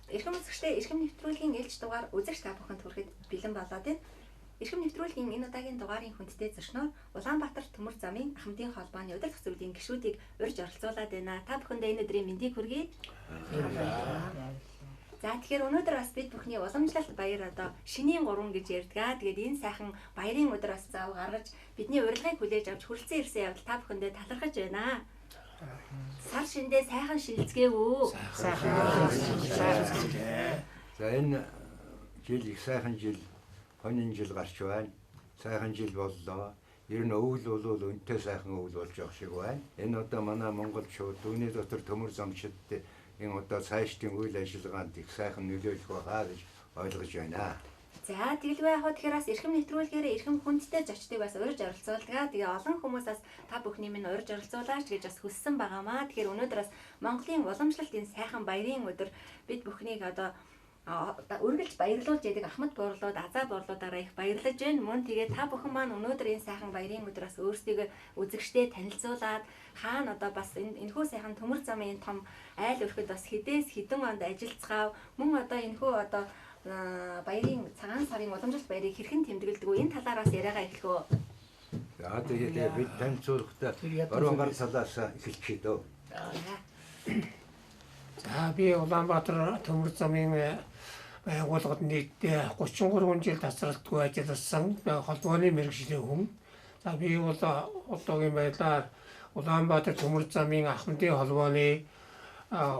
Эрхэм үзэгчдээ, эрхэм нэвтрүүлгийн ээлж дугаар үзэгч та бүхэнд хүрэхэд бэлэн болоод байна. Эрхэм нэвтрүүлгийн энэ удаагийн дугаарын хүндтэй зочноор Улаанбаатар төмөр замын Ахмадын холбооны удирдах зөвлөлийн гишүүдийг урьж оролцуулаад байна. Та бүхэндээ энэ өдрийн мэндийг хүргэе. За, тэгэхээр өнөөдөр бас бид бүхний уламжлалт баяр, одоо шинийн 3 гэж ярьдаг. Тэгээд энэ сайхан баярын өдөр бас зав гаргаж, бидний урилгыг хүлээж авч хүрэлцэн ирсэн явдал та бүхэндээ талархаж байна. Сар шиндээ сайхан шилцгээв үү? Сайхан. За, энэ жил их сайхан жил, хонин жил гарч байна. Сайхан жил боллоо. Ер нь өвөл бол өнтэй сайхан өвөл болж явах шиг байна. Энэ одоо манай монголчууд, түүний дотор төмөр замчид энэ одоо цаашдын үйл ажиллагаанд их сайхан нөлөөлөх байхаа гэж ойлгож байна. За, тэгэлгүй яг тэгэхээр бас эрхэм нэвтрүүлгээр эрхэм хүндтэй зочдыг бас урьж оролцуулдаг. Тэгээ олон хүмүүс бас та бүхний минь урьж оролцуулаач гэж бас хүссэн байгаамаа. Тэгэхээр өнөөдөр бас Монголын уламжлалт энэ сайхан баярын өдөр бид бүхнийг одоо үргэлж баярлуулж яадаг Ахмад буурлууд, Азаа буурлуудаараа их баярлаж байна. Мөн тэгээ та бүхэн маань өнөөдөр энэ сайхан баярын өдөр бас өөрсдийгөө үзэгчдээ танилцуулаад, хаана одоо бас энэ энэхүү сайхан төмөр замын энэ том айл өрхөд бас хэдээс хэдэн онд ажиллацгаав, мөн одоо энэхүү одоо баярын цагаан сарын уламжлалт баярыг хэрхэн тэмдэглэдэг вэ? Энэ талаар бас яриагаа эхлэх үү. За, тэгээд бид танилцуулахдаа баруун гар талаас эхэлчихье дөө. За, би Улаанбаатар төмөр замын байгууллагад нийтдээ 33 жил тасралтгүй ажилласан холбооны мэргэжлийн хүн. За, би бол одоогийн байдлаар Улаанбаатар төмөр замын Ахмадын холбооны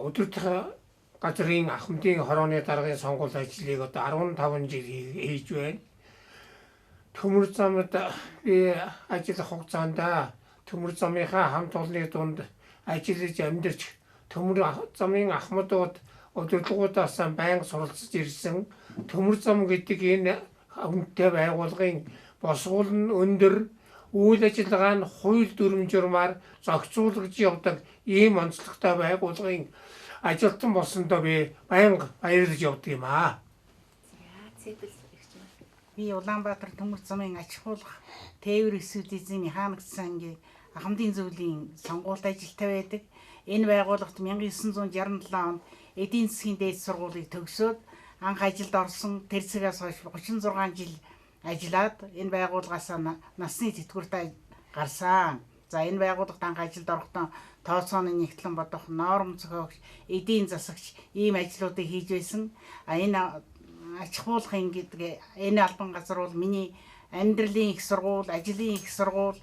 удирдах газрын Ахмадын хорооны даргын сонгуул ажлыг одоо 15 жил хийж байна. Төмөр замд би ажиллах хугацаанд төмөр замынхаа хамт олонны дунд ажиллаж амьдарч, төмөр замын ахмадууд удирдлагуудаас байнга суралцж ирсэн. Төмөр зам гэдэг энэ хүнтэй байгууллагын босгуул нь өндөр, үйл ажиллагаа нь хууль дүрэм журмаар зохицуулагдж явдаг ийм онцлогтой байгууллагын ажилтан болсондоо би байнга баярлаж явдаг юм аа. Би Улаанбаатар төмөр замын ач ахуйлах тээвэр эсвэдийн механик ангийн Ахмадын зөвлөлийн сонгуульд ажилтаа байдаг. Энэ байгууллагт 1967 онд эдийн засгийн дээд сургуулийг төгсөөд анх ажилд орсон. Тэр цагаас хойш 36 жил ажиллаад энэ байгууллагаас насны тэтгэвртэй гарсан. За, энэ байгууллагт анх ажилд орохдоо тооцооны нягтлан бодох, норм зохиогч, эдийн засагч ийм ажлуудыг хийж байсан. А энэ ач ахуйлахын гэдэг энэ албан газар бол миний амьдралын их сургууль, ажлын их сургууль,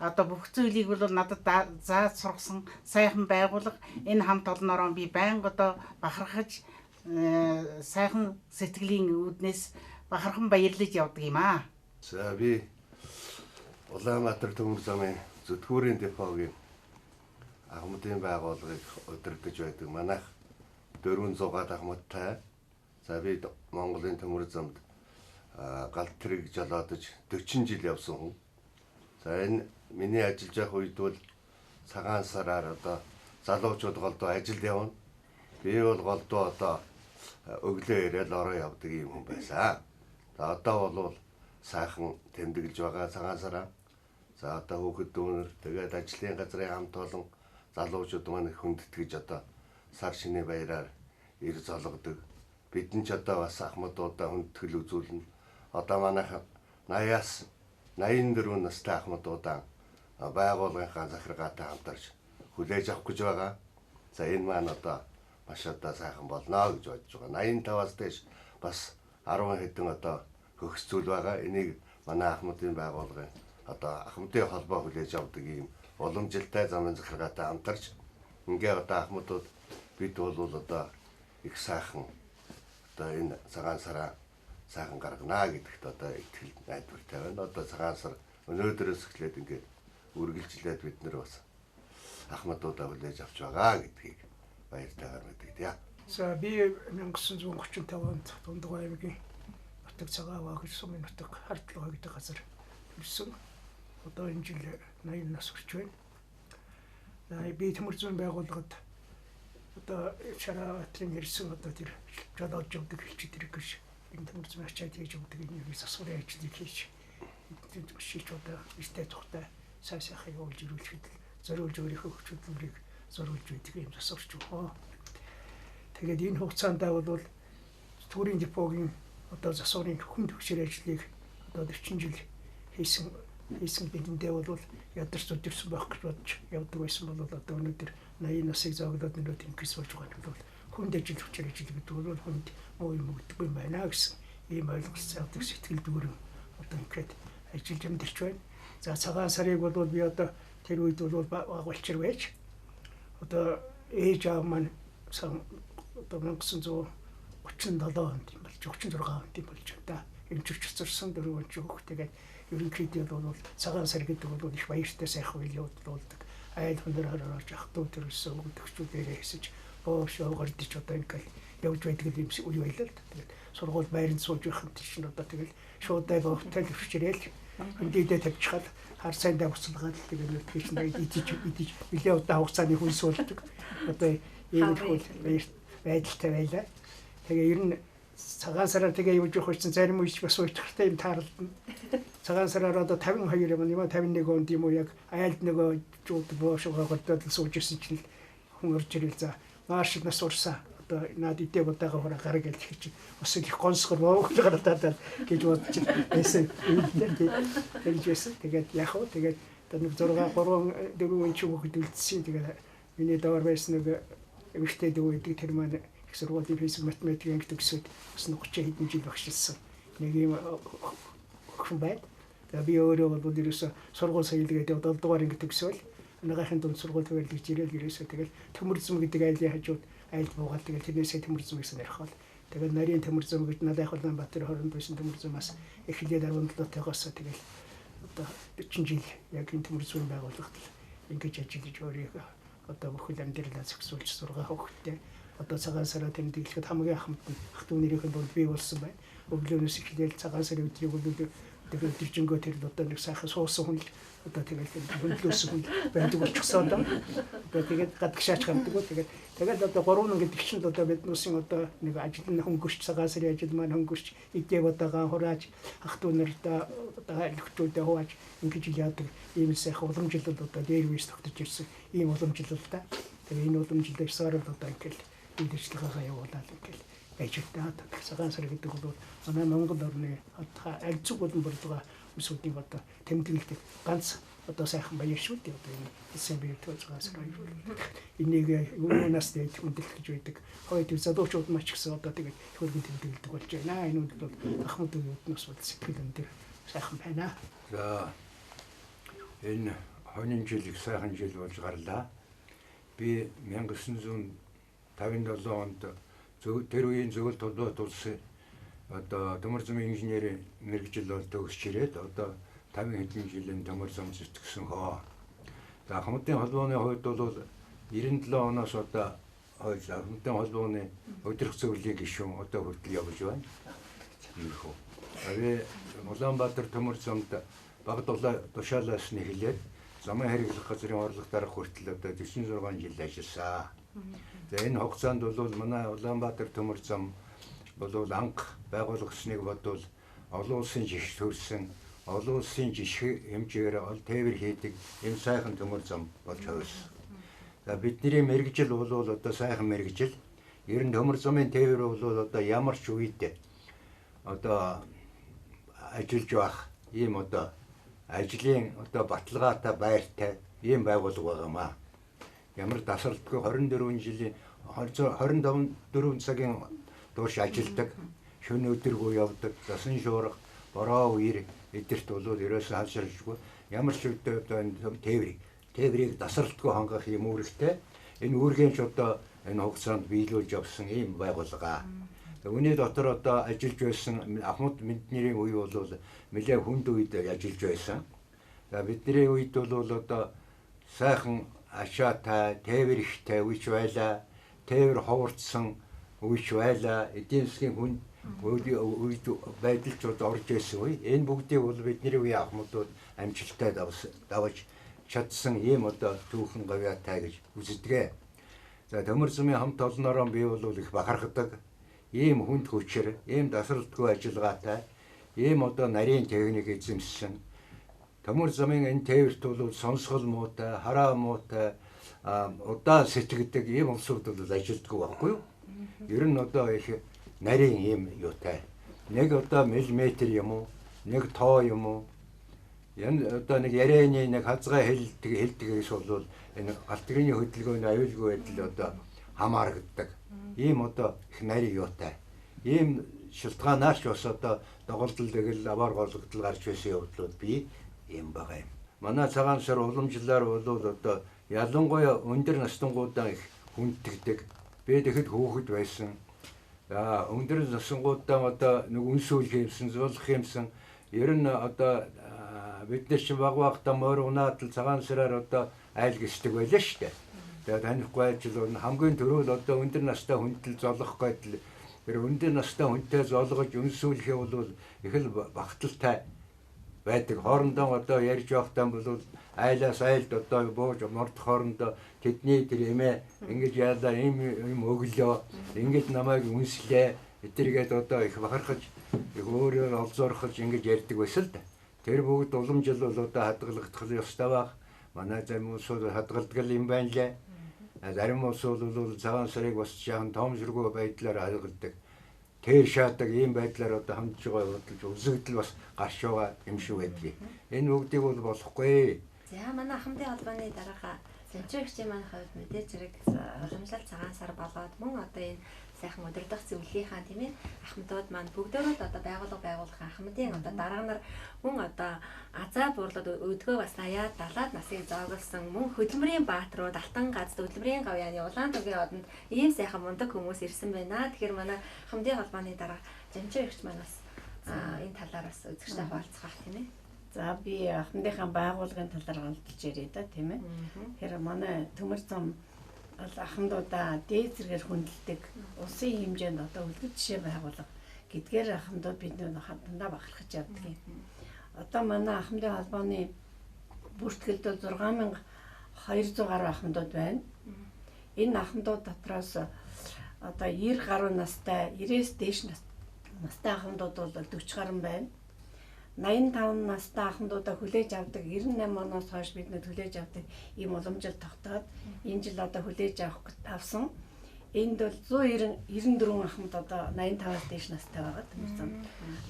одоо бүх зүйлийг бол надад зааж сургасан сайхан байгууллага. Энэ хамт олноороо би байнга одоо бахархаж, сайхан сэтгэлийн үүднээс бахархан баярлаж явдаг юм аа. За, би Улаанбаатар төмөр замын зүтгүүрийн депогийн Ахмадын байгууллагыг удирдах байдаг. Манайх 400-аад ахмадтай. За, би Монголын төмөр замд галт тэрэг жолоодож 40 жил явсан хүн. За, энэ миний ажиллаж явах үед бол цагаан сараар одоо залуучууд голдуу ажилд явна. Би бол голдуу одоо өглөө ирээл ороо явдаг юм хүн байсан. За, одоо бол сайхан тэмдэглэж байгаа цагаан сараа. За, одоо хүүхэд дүүнер, тэгээд ажлын газрын хамт олон залуучууд маань хүндэтгэж одоо сар шинийн баяраар ир зологдог. Бид нь ч одоо бас ахмадуудаа хүндэтгэл үзүүлнэ. Одоо манайх 80-аас 84 настай ахмадуудаа байгууллагынхаа захиргаатай хамтарч хүлээж авах гэж байгаа. За, энэ маань одоо маш одоо сайхан болно гэж бодож байгаа. 85-аас дээш бас 10 хэдэн одоо хөгс зүйл байгаа. Энийг манай ахмадын байгууллагын одоо Ахмадын холбоо хүлээж авдаг ийм уламжилтай замын захиргаатай хамтарч ингээ одоо ахмадууд бид бол одоо их сайхан одоо энэ цагаан сараа сайхан гарганаа гэдэгт одоо итгэл найдвартай байна. Одоо цагаан сар өнөөдрөөс эхлээд ингээд үргэлжлээд бид нар бас ахмадуудаа хүлээж авч байгаа гэдгийг баяртайгаар мэдэгдье. За, би 1935 онд Дундгой аймгийн нутаг Цагааваа гэж сумын нутаг Хардлага гэдэг газар төрсөн. Одоо энэ жил 80 нас хүрч байна. Би төмөр зүйн байгууллагад одоо Шараатрын ирсэн одоо тэр жолоодж явдаг хэлчид тэр гэж энэ төмөр зүйн ачаад хийж явдаг энэ засварын ажлыг хийж шийч одоо эртэй тухтай сайн сайхан явуулж ирүүлэхэд зориулж өөрийнхөө хүч хөдөлмөрийг зориулж байдаг юм засварч өгөө. Тэгээд энэ хугацаанд бол зүтгэрийн депогийн одоо засварын хүнд хүчээр ажлыг одоо 40 жил хийсэн бидэндээ бол ядарч зүдэрсэн байх гэж бодож явдаг байсан бол одоо өнөөдөр 80 насыг зооглоод нөрөө тэнхээс болж байгаа нь бол хүнд ажил хүчээр ажил гэдэг бол хүнд муу юм өгдөггүй юм байна гэсэн ийм ойлголт авдаг сэтгэл дүүрэн одоо ингээд ажиллаж амьдарч байна. За цагаан сарыг бол би одоо тэр үед бол агуулчир байж одоо ээж аав маань одоо 1937 онд юм болж 36 онд юм болж байна да. Эмчилж цэцэрсэн дөрөв он ч хөөх тэгээд ерөнхийдөө бол цагаан сар гэдэг бол их баяртай сайхан үйл явдал болдог. Айл хүнээр орж ах トゥ төрөлсөн өгдөгчүүдээрээ хэсэж боошоо гордож одоо ингээл явж байдаг юм шиг үе байлаа л да. Тэгээд сургууль байранд сууж байх юм чинь одоо тэгэл шуудай бовтой өвчрээл хөндийдээ тавьчихад хар сайндаа буцалгаад тэгээд нүдгийч идэж идэж нэлээ удаан хугацааны хүнс болдог. Одоо ийм их байдалтай байлаа. Тэгээ ер нь цагаан сараар тэгээ явж явах чинь зарим үеч бас уйтгартай юм тааралдана. Цагаан сараар одоо 52 юм юм 51 онд юм уу яг айлд нөгөө жууд боошоо гордоод сууж ирсэн чинь хүн орж ирэл за маш нас урсаа одоо наад идэ будаага хураа гараг гэж чинь бас их гонсгор боог гараад гэж бодож байсан юм дээ. Тэгж байсан. Тэгээд яг уу тэгээд одоо нэг 6 3 4 эн чинь хүүхэд үлдсэн. Тэгээд миний доор байсан нэг эмэгтэй дүү гэдэг тэр маань их сургуулийн физик математик анги төгсөөд бас 30 хэдэн жил багшилсан нэг юм охин байд. Тэгээ би өөрөө бол ерөөсө сургууль соёл гэдэг 7 дугаар анги төгсөөл анагаахын дунд сургууль төвөрлөж ирээл ерөөсө тэгэл Төмөр зам гэдэг айлын хажууд айлд буугаад тэгэл тэрнээсээ Төмөр зам гэсэн ярих бол тэгэл нарийн Төмөр зам гэж Налайх Улаанбаатар хооронд байсан Төмөр замаас эхлээд 17-тойгоос тэгэл одоо 40 жил яг энэ Төмөр зам байгууллагад ингэж ажиллаж өөрийгөө одоо бүхэл амьдралаа зохицуулж 6 хүүхэдтэй одоо цагаан сараа тэмдэглэхэд хамгийн ахмад нь ах トゥ нарийн дунд бий болсон байна. Өглөөнөөс эхлээл цагаан сарын өдрийг бол өдөржингөө тэр одоо нэг сайхан суусан хүн л одоо тэгэл хөндлөөсөн хүн байдаг болчихсон доо. Одоо тэгээд гадагшаач гардаггүй. Тэгээд тэгэл одоо 3 гэдэг чинь одоо биднүүсийн одоо нэг ажил нь хөнгөрч цагаан сарын ажил маань хөнгөрч идээ будагаан хурааж ах トゥ нартаа одоо нөхдүүдээ хувааж ингэж яадаг ийм сайхан уламжлал одоо дээр үес тогтож ирсэн ийм уламжлал та. Тэгээ энэ уламжлалыг сарал одоо ингээл үйл ажиллагаагаа явуулаад ингээл байж та. Цагаан сар гэдэг бол манай Монгол орны аль зүг болон борлогоо хүмүүсүүдийг одоо тэмдэглэдэг ганц одоо сайхан баяр шүү дээ. Одоо энэ улсын биер цагаан сар хоёр. Энийг юунаас дээд хүндлэх гэж байдаг. Хойд залуучууд маш гэсэн одоо тэгээд хөргөн тэмдэглэдэг болж байна. Энэ үнд бол ахмад үеүүднээс бол сэтгэл өндөр сайхан байна. За энэ хонин жил их сайхан жил болж гарлаа. Би 1957 онд тэр үеийн зөвлөлт холбоот улсын одоо төмөр замын инженерийн мэргэжил бол төгсч ирээд одоо 50 хэдэн жилийн төмөр зам зүтгэсэн хоо. За ахмадын холбооны хувьд бол 97 оноос одоо хойш ахмадын холбооны удирдах зөвлөлийн гишүүн одоо хүртэл явж байна. Ийхүү. Би Улаанбаатар төмөр замд баг тушаалаас нь эхлээд замын хэрэглэх газрын орлого дарга хүртэл одоо 46 жил ажилласан. За энэ хугацаанд бол манай Улаанбаатар төмөр зам бол анх байгуулагдсныг бодвол олон улсын жишг төрсэн, олон улсын жишг хэмжээгээр ол тээвэр хийдэг энэ сайхан төмөр зам болж хувирсан. За бидний мэргэжил бол одоо сайхан мэргэжил. Ер нь төмөр замын тээвэр бол одоо ямар ч үед одоо ажиллаж байх ийм одоо ажлын одоо баталгаатай байртай ийм байгууллага байгаамаа. Ямар дасралтгүй 24 жилийн 24 цагийн турш ажилладаг, шөнө өдөргүй явдаг, засан шуурга, бороо үер эдэрт бол ерөөсөө халширчгүй ямар ч үедээ одоо энэ тээврийг дасралтгүй хангах юм үүрэгтэй. Энэ үүргийн ч одоо энэ хугацаанд биелүүлж явсан ийм байгууллага. Үүний дотор одоо ажиллаж байсан ахмад мэднэрийн үе бол нэлээд хүнд үед ажиллаж байсан. За бидний үед бол одоо сайхан ачаатай, тээвэр ихтэй үеч байлаа. Тээвэр ховорцсон үеч байлаа. Эдийн засгийн хүнд үед байдалч одоо орж ирсэн үе. Энэ бүгдийг бол бидний үеийн ахмадууд амжилттай давж чадсан ийм одоо түүхэн гавьяатай гэж үздэг. За төмөр замын хамт олноороо би бол их бахархдаг. Ийм хүнд хүчээр, ийм дасралтгүй ажиллагаатай, ийм одоо нарийн техник эзэмшсэн. Төмөр замын энэ тээвэрт бол сонсгол муутай, хараа муутай, удаан сэтгэдэг ийм улсууд бол ажилддаг байхгүй юу? Ер нь одоо их нарийн юм юутай. Нэг одоо миллиметр юм уу, нэг тоо юм уу. Энэ одоо нэг ярианы нэг хазгай хэлдгээс бол энэ галт тэрэгний хөдөлгөөний аюулгүй байдал одоо хамаарагддаг. Ийм одоо их нарийн юутай. Ийм шилтгаанаар ч бас одоо доголдол тэгэл аваар голгодол гарч байсан явдлууд би юм байгаа юм. Манай цагаан сар уламжлалаар бол одоо ялангуяа өндөр насныгуудаа их хүндэтгдэг. Би тэгэхэд хүүхэд байсан. За өндөр насныгуудаа одоо нэг үнсүүлэх юмсан, зулах юмсан. Ер нь одоо бид нар чинь баг багтаа морь унаатал цагаан сараар одоо айл гисдэг байлаа шүү дээ. Тэгээд танихгүй ажил бол хамгийн түрүүл одоо өндөр настай хүнтэл золох гэдэл тэр өндөр настай хүнтэй золгож үнсүүлэх юм бол их л багталтай байдаг. Хоорондоо одоо ярьж байхдаа бол айлаас айлд одоо бууж морд хоорондоо тэдний тэр эмээ ингэж яалаа им юм өглөө ингэж намайг үнслээ эдэргээд одоо их бахархаж их өөрөөр олзуурхаж ингэж ярьдаг байсан л да. Тэр бүгд уламжил бол одоо хадгалагдах ёстой байх. Манай зарим улсууд хадгалдаг юм байна лээ. Зарим улсууд бол цагаан сарыг бас жаахан тоомширгүй байдлаар хадгалдаг. Тэр шаадаг ийм байдлаар одоо хамтж байгаа бодолж үзэгдэл бас гарч байгаа юм шиг байдгийг. Энэ бүгдийг бол болохгүй. За манай Ахмадын холбооны дараагаа Зэнчээ маань хувьд мэдээж хэрэг уламжлалт цагаан сар болоод мөн одоо энэ сайхан удирдах зөвлөлийнхаа тийм ээ ахмадууд маань бүгдөө л одоо байгууллага байгуулах ахмадын одоо дарга нар мөн одоо азаа бурлаад өдгөө бас 80-аад 70-аад насыг зооглосон мөн хөдөлмөрийн бааtruуд Алтан газд хөдөлмөрийн гавьяаны улаан тугийн одонд ийм сайхан мундаг хүмүүс ирсэн байна. Тэгэхээр манай Ахмадын холбооны дарга Зэнчээ эгч маань бас энэ талаар бас үзэгчтэй хуваалцах байх тийм ээ. За би ахмадынхаа байгууллагын талаар галдалж яриа да тийм ээ. Тэгэхээр манай төмөр зам ахмадуудаа дээд зэргээр хүндэлдэг улсын хэмжээнд одоо үлгэр жишээ байгууллага гэдгээр ахмадууд бидний дандаа бахархаж явдаг юм. Одоо манай Ахмадын холбооны бүртгэлд бол 6200 гаруй ахмадууд байна. Энэ ахмадууд дотроос одоо 90 гаруй настай, 90-ээс дээш настай ахмадууд бол 40 гаруй байна. 85 настай ахмадуудаа хүлээж авдаг 98 оноос хойш бид нэ хүлээж авдаг ийм уламжлалт тогтоод энэ жил одоо хүлээж авсан. Энд бол 194 ахмад одоо 85-аас дээш настай байгаа юм.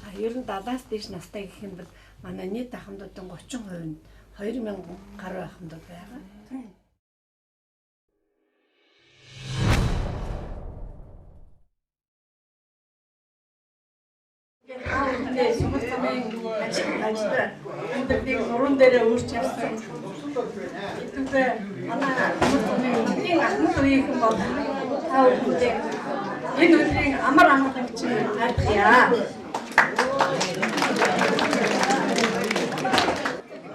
А ер нь 70-аас дээш настай гэх юм бол манай нийт ахмадуудын 30% нь 2000 гаруй ахмадууд байгаа. Төмөр замын ажил өндөрлийг нуруунд дээрээ өөрч явсан. Хэдүүлээ манай төмөр замын өдрийн ахмад үеийнхэн бол та бүхэндээ энэ өдрийн амар амгалан чинь айлтгая.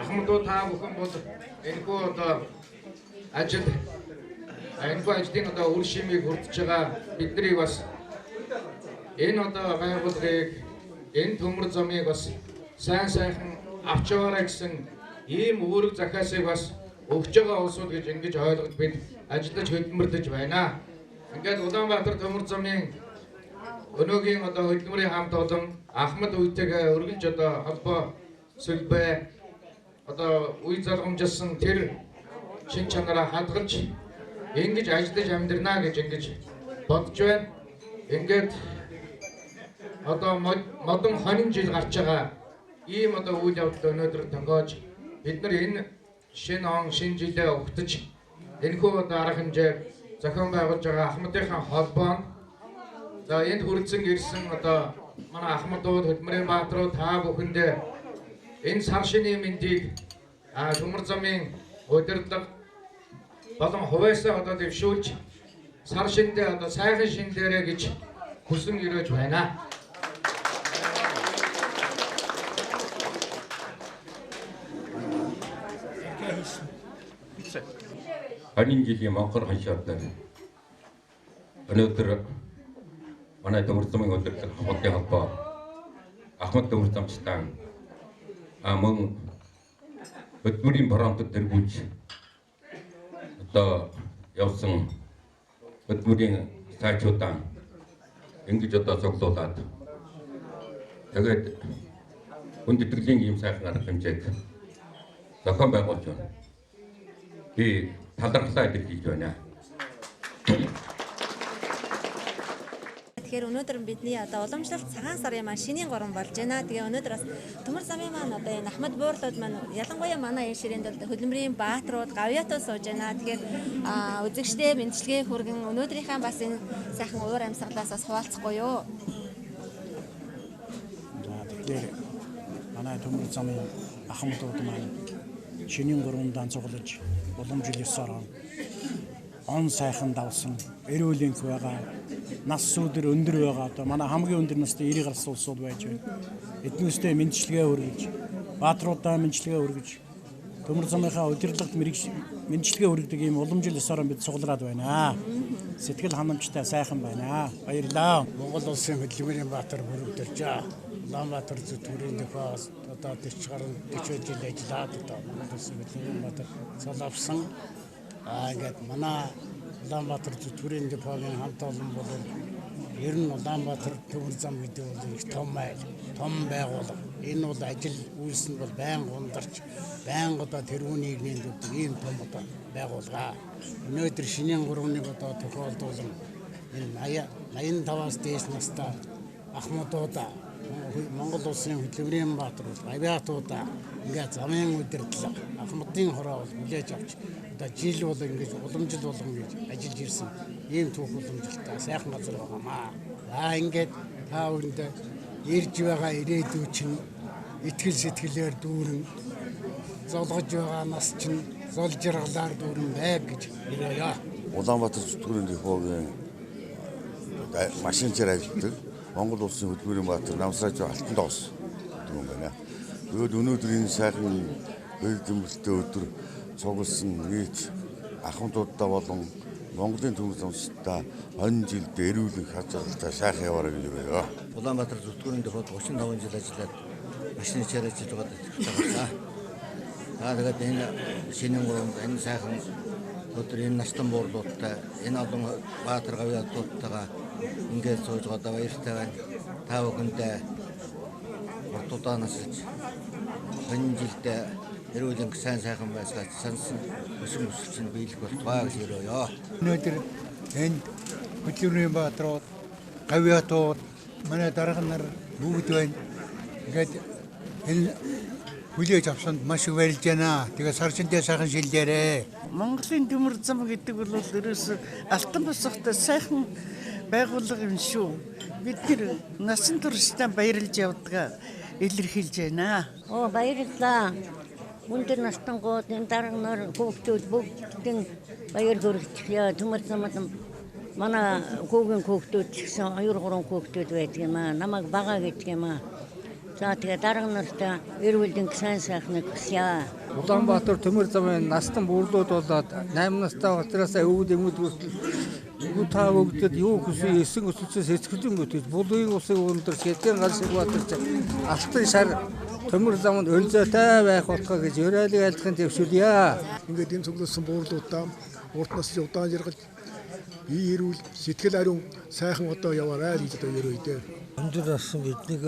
Ахмадууд та бүхэн бол энэхүү одоо ажил энэхүү ажлын одоо үр шимийг хүртэж байгаа биднийг бас энэ одоо байгууллагыг энэ төмөр замыг бас сайн сайхан авч яваарай гэсэн ийм үүрэг захиасыг бас өгч байгаа улсууд гэж ингэж ойлгож бид ажиллаж хөдөлмөрлөж байна. Ингээд Улаанбаатар төмөр замын өнөөгийн одоо хөдөлмөрийн хамт олон ахмад үетэйгээ өргөлж одоо холбоо сүлбээ одоо үе залгамжилсан тэр шин чанараа хадгалж ингэж ажиллаж амьдрнаа гэж ингэж бодож байна. Ингээд одоо модон хонин жил гарч байгаа ийм одоо үйл явдал өнөөдөр тонгоож бид нар энэ шинэ он шинэ жилээ өгтөж энэхүү одоо арга хэмжээг зохион байгуулж байгаа ахмадынхаа холбоо нь за энд хүрэлцэн ирсэн одоо манай ахмадууд хөдөлмөрийн бааtruуд та бүхэндээ энэ сар шинийн мэндийг төмөр замын удирдлага болон хувиасаа одоо дэвшүүлж сар шиндээ одоо сайхан шин дээрээ гэж хүсэн өрөөж байна. Хонин жилийн Монхор ханшаатнаар өнөөдөр манай төмөр замын удирдлага Ахмадын холбоо Ахмад төмөр замчтай мөн хөдөлмөрийн фронтод тэргүүлж одоо явсан хөдөлмөрийн сайчуудаа ингэж одоо цуглуулад тэгээд хүндэтгэлийн ийм сайхан арга хэмжээг зохион байгуулж байна. Би талархлаа илэрхийлж байна. Тэгэхээр өнөөдөр бидний одоо уламжлалт цагаан сарын маань шинийн 3 болж байна. Тэгээ өнөөдөр бас Төмөр замын маань одоо энэ Ахмад буурлууд маань ялангуяа манай энэ ширээнд бол хөдөлмөрийн бааtruуд гавьяатууд сууж байна. Тэгэхээр үзэгчдээ мэндчилгээ хүргэн өнөөдрийнхээ бас энэ сайхан уур амьсгалаас бас хуваалцахгүй юу? За тэгэхээр манай Төмөр замын ахмадууд маань шинийн 3-нд цуглаж уламжил ёсоор он сайхан давсан, эрүүл энх байгаа, нас сүүдэр өндөр байгаа. Одоо манай хамгийн өндөр настай 90 гарсан улсууд байж байна. Эднээстэй мэндчилгээ хүргэж, бааtruудаа мэндчилгээ хүргэж, Төмөр замынхаа удирдлагад мэндчилгээ хүргэдэг ийм уламжил ёсоор бид цуглараад байна. Сэтгэл ханамжтай сайхан байна. Баярлалаа. Монгол улсын хөдөлмөрийн баатар бүрэгдэрч Улаанбаатар зүтгүүрийн депоос одоо 40 гаруй 40 жил ажиллаад одоо Монгол улсын хөдөлмөрийн баатар цол авсан. Ингээд манай Улаанбаатар зүтгүүрийн депогийн хамт олон бол ер нь Улаанбаатар төмөр зам гэдэг бол их том айл, том байгууллага. Энэ бол ажил үйлс нь бол байнга ундарч, байнга одоо тэргүүн нийгмийн дүүдэг ийм том одоо байгууллага. Өнөөдөр шинийн 3-ыг одоо тохиолдуулан энэ 85-аас дээш настай ахмадуудаа Монгол улсын хөдөлмөрийн баатар авиатуудаа ингээд замын удирдлага ахмадын хороо бол хүлээж авч одоо жил бол ингэж уламжил болгон гэж ажиллаж ирсэн ийм түүх уламжилттай сайхан газар байгаамаа. За ингээд та бүхэнд ирж байгаа ирээдүй чинь итгэл сэтгэлээр дүүрэн золгож байгаа нас чинь зол жаргалаар дүүрэн байг гэж ирээе. Улаанбаатар зүтгүүрийн депогийн машинчаар ажилладаг Монгол улсын хөдөлмөрийн баатар Намсааж Алтан тоос гэдэг юм байна. Тэгээд өнөөдөр энэ сайхан баяр тэмдэглэлтэй өдөр цугласан нийт ахмадуудаа болон Монголын төмөр замстай 20 жилд эрүүл хад жаргалтай сайхан яваарай гэж өрөөе. Улаанбаатар зүтгүүрийн депод 35 жил ажиллаад машинчаар ажиллаж байгаад итгэж. За тэгээд энэ шинийн гурамд энэ сайхан өдөр энэ настан буурлуудтай энэ олон баатар гавьяатуудтайгаа ингээд сууж байгаа баяртай байна. Та бүхэндээ уртудаа насалж 20 жилдээ эрүүл энх сайн сайхан байсгаж сансан өсөн өсөлт нь биелэх болтугай гэж өрөөе. Өнөөдөр энд хөдөлмөрийн бааtruуд, гавьяатууд, манай дарга нар бүгд байна. Ингээд энэ хүлээж авсанд маш их баярлж байна. Тэгээ сарчинтэй сайхан шилдээрээ. Монголын төмөр зам гэдэг бол ерөөсөө алтан босготой сайхан байгууллага юм шүү. Бид нэр насан туршдаа баярлж явдгаа илэрхийлж байна. Оо баярлалаа. Өндөр настангууд энэ дарга нар хүүхдүүд бүгдэн баяр хүргэчихье. Төмөр замд манай хүүгийн хүүхдүүд ч гэсэн 2 3 хүүхдүүд байдаг юм аа. Намайг бага гэдэг юм аа. За тэгээ дарга нартай эрүүл энх сайн сайхныг хүсье. Улаанбаатар төмөр замын настан бүрлүүд болоод 8 настай учраас өвд эмүүд хүртэл та бүгдэд юу хүсэн есөн өсөлтөөс эцгэлэн бүтээж булын усын өндөр шэдгэн гал шиг баатарч алтан шар төмөр зам нь өлзөөтэй байх болтугай гэж өрөөлийг айлтган дэвшүүлье. Ингээд энэ цуглуулсан буурлуудаа урт насны удаан жаргал бие эрүүл сэтгэл ариун сайхан одоо яваарай гэж одоо өрөөе дээ. Өндөр нассан биднийг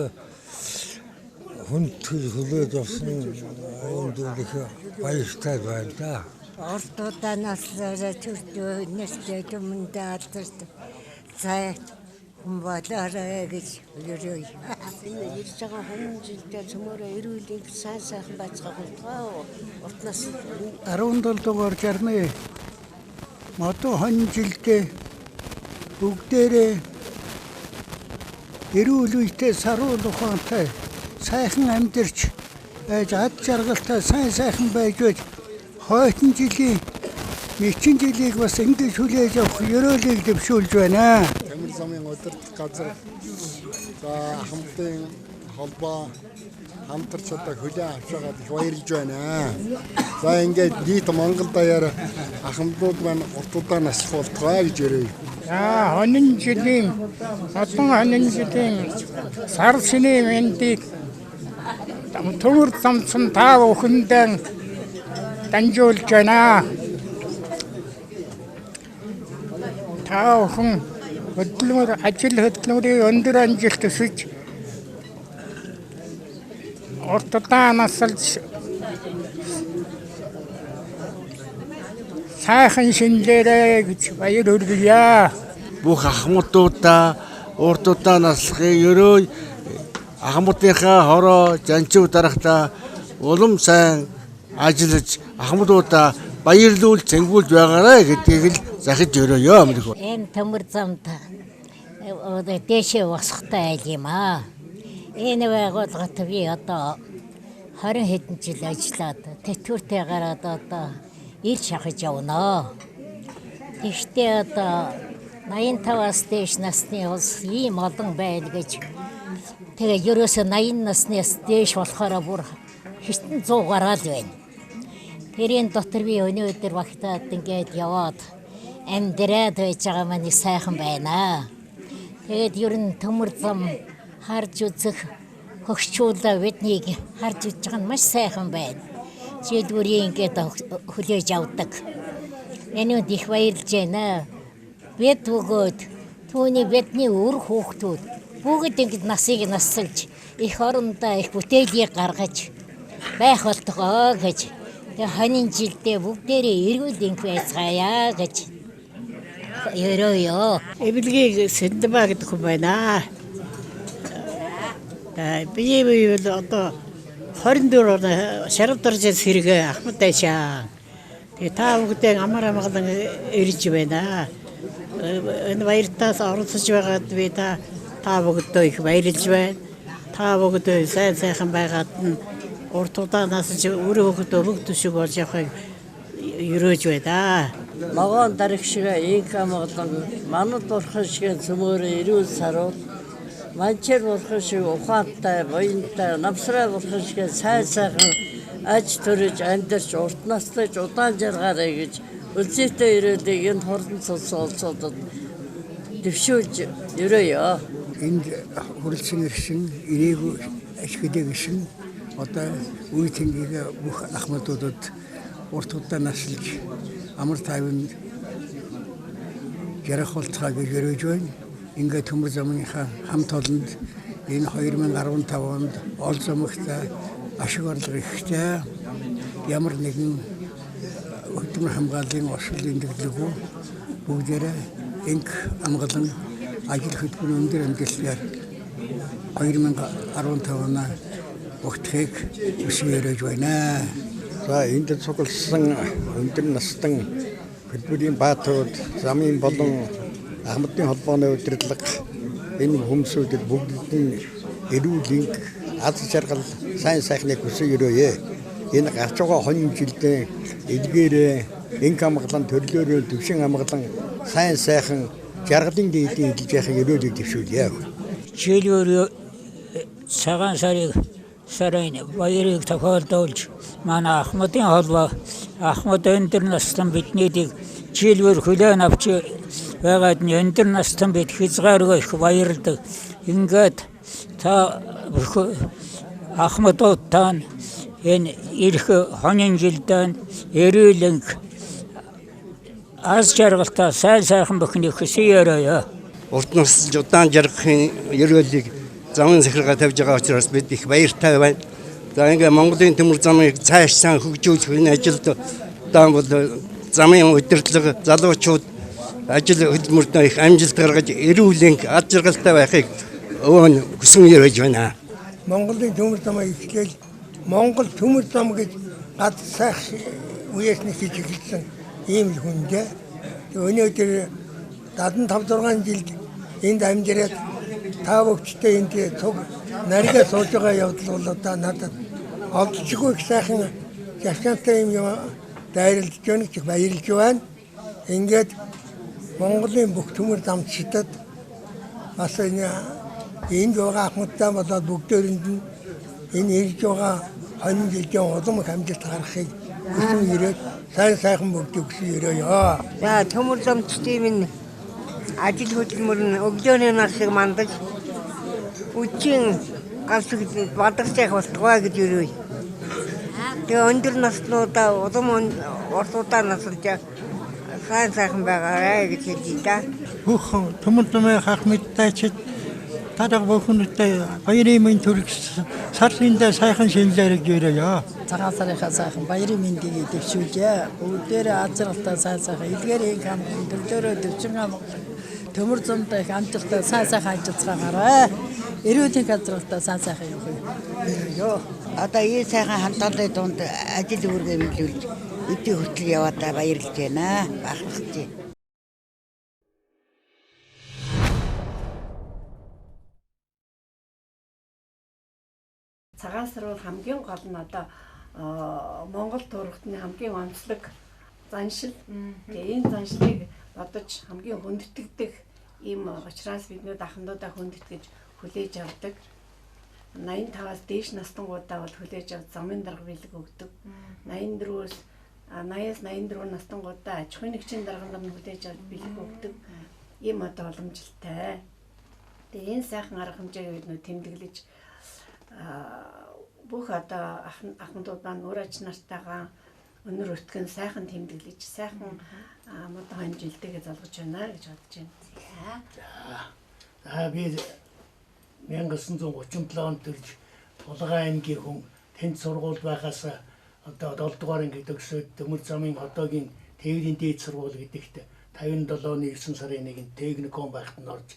хүндэтгэж хүлээж авсан юунд их баяртай байна да. Уртудаа наслаараа төртөө нэртэй түмэндээ алдарт цай хүн болоорой гэж өрөөе. Энэ ирж байгаа 20 жилдээ цөмөөрөө эрүүл энх сайн сайхан байцгаа болтугай. Урт нас 17 дугаар 61 модон хонь жилдээ бүгдээрээ эрүүл үедээ саруул ухаантай сайхан амьдарч байж ад жаргалтай сайн сайхан байж байж хойтон жилийн мэчин жилийг бас ингэж хүлээж авах ерөөлийг дэвшүүлж байна. Төмөр замын удирдах газар за ахмадын холбоо хамтарч одоо хүлээн авч байгаад их баярлж байна. За ингээд нийт Монгол даяар ахмадууд маань уртудаа наслах болтугай гэж өрөөе. За хонин жилийн олон хонин жилийн сар шинийн мэндийг төмөр замцсан та бүхэндээ дамжуулж байна. Та бүхэн хөдөлмөр ажил хөдөлмөрийн өндөр амжилт өсөж уртдаа насалж сайхан шинжээрэй гэж баяр хүргье. Бүх ахмадуудаа урт удаан наслахыг өрөө ахмадынхаа хороо жанчив дарагтаа улам сайн ажиллаж ахмадуудаа баярлуул цэнгүүлж байгаарай гэдгийг л захиж өрөөё амлах. Энэ төмөр замд одоо дээшээ босохтой айл юм аа. Энэ байгууллагт би одоо 20 хэдэн жил ажиллаад тэтгэвртэй гараад одоо ир шахаж явна. Тэгэхдээ одоо 85-аас дээш насны улс ийм олон байна гэж тэгээ ерөөсөө 80 наснаас дээш болохоор бүр хэдэн 100 гараал байна. Тэрийн дотор би өнөөдөр багтаад ингээд яваад амьдраад байж байгаа маань их сайхан байна. Тэгээд ер нь төмөр зам харж үзэх хөгшчүүлээ биднийг харж үзэж байгаа нь маш сайхан байна. Жил бүрийн ингээд хүлээж авдаг. Энэнд их баярлж байна. Бид бөгөөд түүний бидний үр хүүхдүүд бүгд ингэж насыг насалж их орондоо их бүтээлийг гаргаж байх болтгоо гэж. Тэгээ хонин жилдээ бүгдээрээ эрүүл энх байцгаая гэж өрөөё. Эвлэгийг Сэндэмаа гэдэг хүн байна. Би бол одоо 24 он шарав доржийн сэрэг Ахмад дайшаа. Тэгээ та бүгдээ амар амгалан ирж байна. Энэ баяртаас оролцож байгаад би та бүгдөө их баярлж байна. Та бүгдөө сайн сайхан байгаад нь урт удаан насалж өрөө хөгдөө бүгд төшөг болж явахыг өрөөж байна. Ногоон дараг шиг инх амгалан манад бурхан шиг цөмөөрөө эрүүл саруул манчээр бурхан шиг ухаантай, буянтай, намсрай бурхан шиг сайн сайхан аж төрөж амьдарч урт наслаж удаан жаргаарай гэж үлзийтэй өрөөлийг энэ хурдан цулсан улсуудад дэвшүүлж өрөөё. Энд хүрэлцэн ирсэн ирээгүй ашигтэй гисэн одоо үе тэнгийг бүх ахмадуудад урт удаан насалж амар тайван жаргах болцгоо гэж өрөөж байна. Ингээд төмөр замынхаа хамт олонд энэ 2015 онд ол замагтай ашиг орлого ихтэй ямар нэгэн хөдөлмөр хамгааллын осол эндэглэгүү бүгдээрээ инх амгалан ажил хөдөлмөр өндөр амжилтаар 2015 оноо өгтөхийг хүсэн өрөөж байна. За энд цугласан өндөр настан хөдөлмөрийн бааtruуд замын болон ахмадын холбооны удирдлага энэ хүмүүсүүдэд бүгдэд нь эрүүл энх аз жаргал сайн сайхныг хүсэн өрөөе. Энэ гарч байгаа хонь жилдээ эдгээрээ энх амгалан төрлөөрөө төвшин амгалан сайн сайхан жаргалын дээдийн эдэлж яхахыг өрөөлийг дэвшүүлье. Жилүүр цагаан сарын баярыг тохиолдуулж манай Ахмадын холбоо Ахмад өндөр настан биднийг жилүүр хүлээн авч байгаад нь өндөр настан бид хязгааргүй их баярлдаг. Ингээд та Ахмадууд та энэ ирэх хонин жилдээ эрүүл энх аз жаргалтай сайн сайхан бүхнийг хүсье өрөөе. Урт насалж удаан жаргахын ерөөлийг замын захиргаа тавьж байгаа учраас бид их баяртай байна. За ингээ Монголын төмөр замыг цааш хөгжүүлэх энэ ажилд одоо бол замын удирдлага залуучууд ажил хөдөлмөртөө их амжилт гаргаж эрүүл энх аз жаргалтай байхыг өвөн хүсэн өрөөж байна. Монголын төмөр замыг эхлээл Монгол төмөр зам гэж гад сайх үеэс нь хийж эхэлсэн ийм л хүндээ. Өнөөдөр 75 6 жилд энд амьдраад та бүгдтэй энд цуг нарийн сууж байгаа явдал бол одоо надад олдчихгүй их сайхан жавхлантай юм дайралж байна гэж баярлж байна. Ингээд Монголын бүх төмөр замчдад бас энэ энд байгаа ахмадтай болоод бүгдээрэнд нь энэ ирж байгаа хонин жилийн улам их амжилт гаргахыг хүсэн ирээд сайн сайхан бүгдийг хүсэн өрөөё. За төмөр замчдын минь ажил хөдөлмөр нь өглөөний насыг мандаж үчийн галсаг бадарч явах болтугай гэж өрөөе. Тэгээ өндөр наснуудаа улам урт удаан насалж сайн сайхан байгаарай гэж хэлье да. Бүх төмөр замын хах мэдтэйчид тараг бүхэнтэй баярын мэнд төрөх сарлиндаа сайхан шинэлэрэг гэрээ. Цагаан сарынхаа сайхан баярын мэндийг дэвшүүлье. Бүгдээрээ аз жаргалтай сайн сайхан илгээр инх амгалан төрлөөрөө төвчин амгалан Төмөр замдаа их амжилттай сайн сайхан ажиллацгаагаарай. Эрүүл газралтаа сайн сайхан явах юм. Одоо ийм сайхан хамтаалын дунд ажил үүргээ биелүүлж өдий хүртэл яваадаа баярлж байна. Бахархаж байна. Цагаан сар бол хамгийн гол нь одоо Монгол тургатны хамгийн онцлог заншил. Тэгээ энэ заншлыг бодож хамгийн хүндэтгэдэг ийм учраас биднүүд ахмадуудаа хүндэтгэж хүлээж авдаг. 85-аас дээш настангуудаа бол хүлээж авч замын дарга бэлэг өгдөг. 84-өөс 80-аас 84 настангуудаа аж ахуйн нэгжийн дарга нар нь хүлээж авч бэлэг өгдөг. Ийм одоо уламжлалтай. Тэгээ энэ сайхан арга хэмжээг биднүүд тэмдэглэж бүх одоо ахмадууд маань үр аж нартайгаа өнөр өтгөн сайхан тэмдэглэж сайхан модон хонь жилтэйгээ залгаж байна гэж бодож байна. За би 1937 онд төрж Тулгай аймгийн хүн тэнд сургууль байхаас одоо 7 дугаар анги төгсөөд Төмөр замын одоогийн тээврийн дээд сургууль гэдэгт 57 оны 9 сарын 1-нд техникум байхад нь орж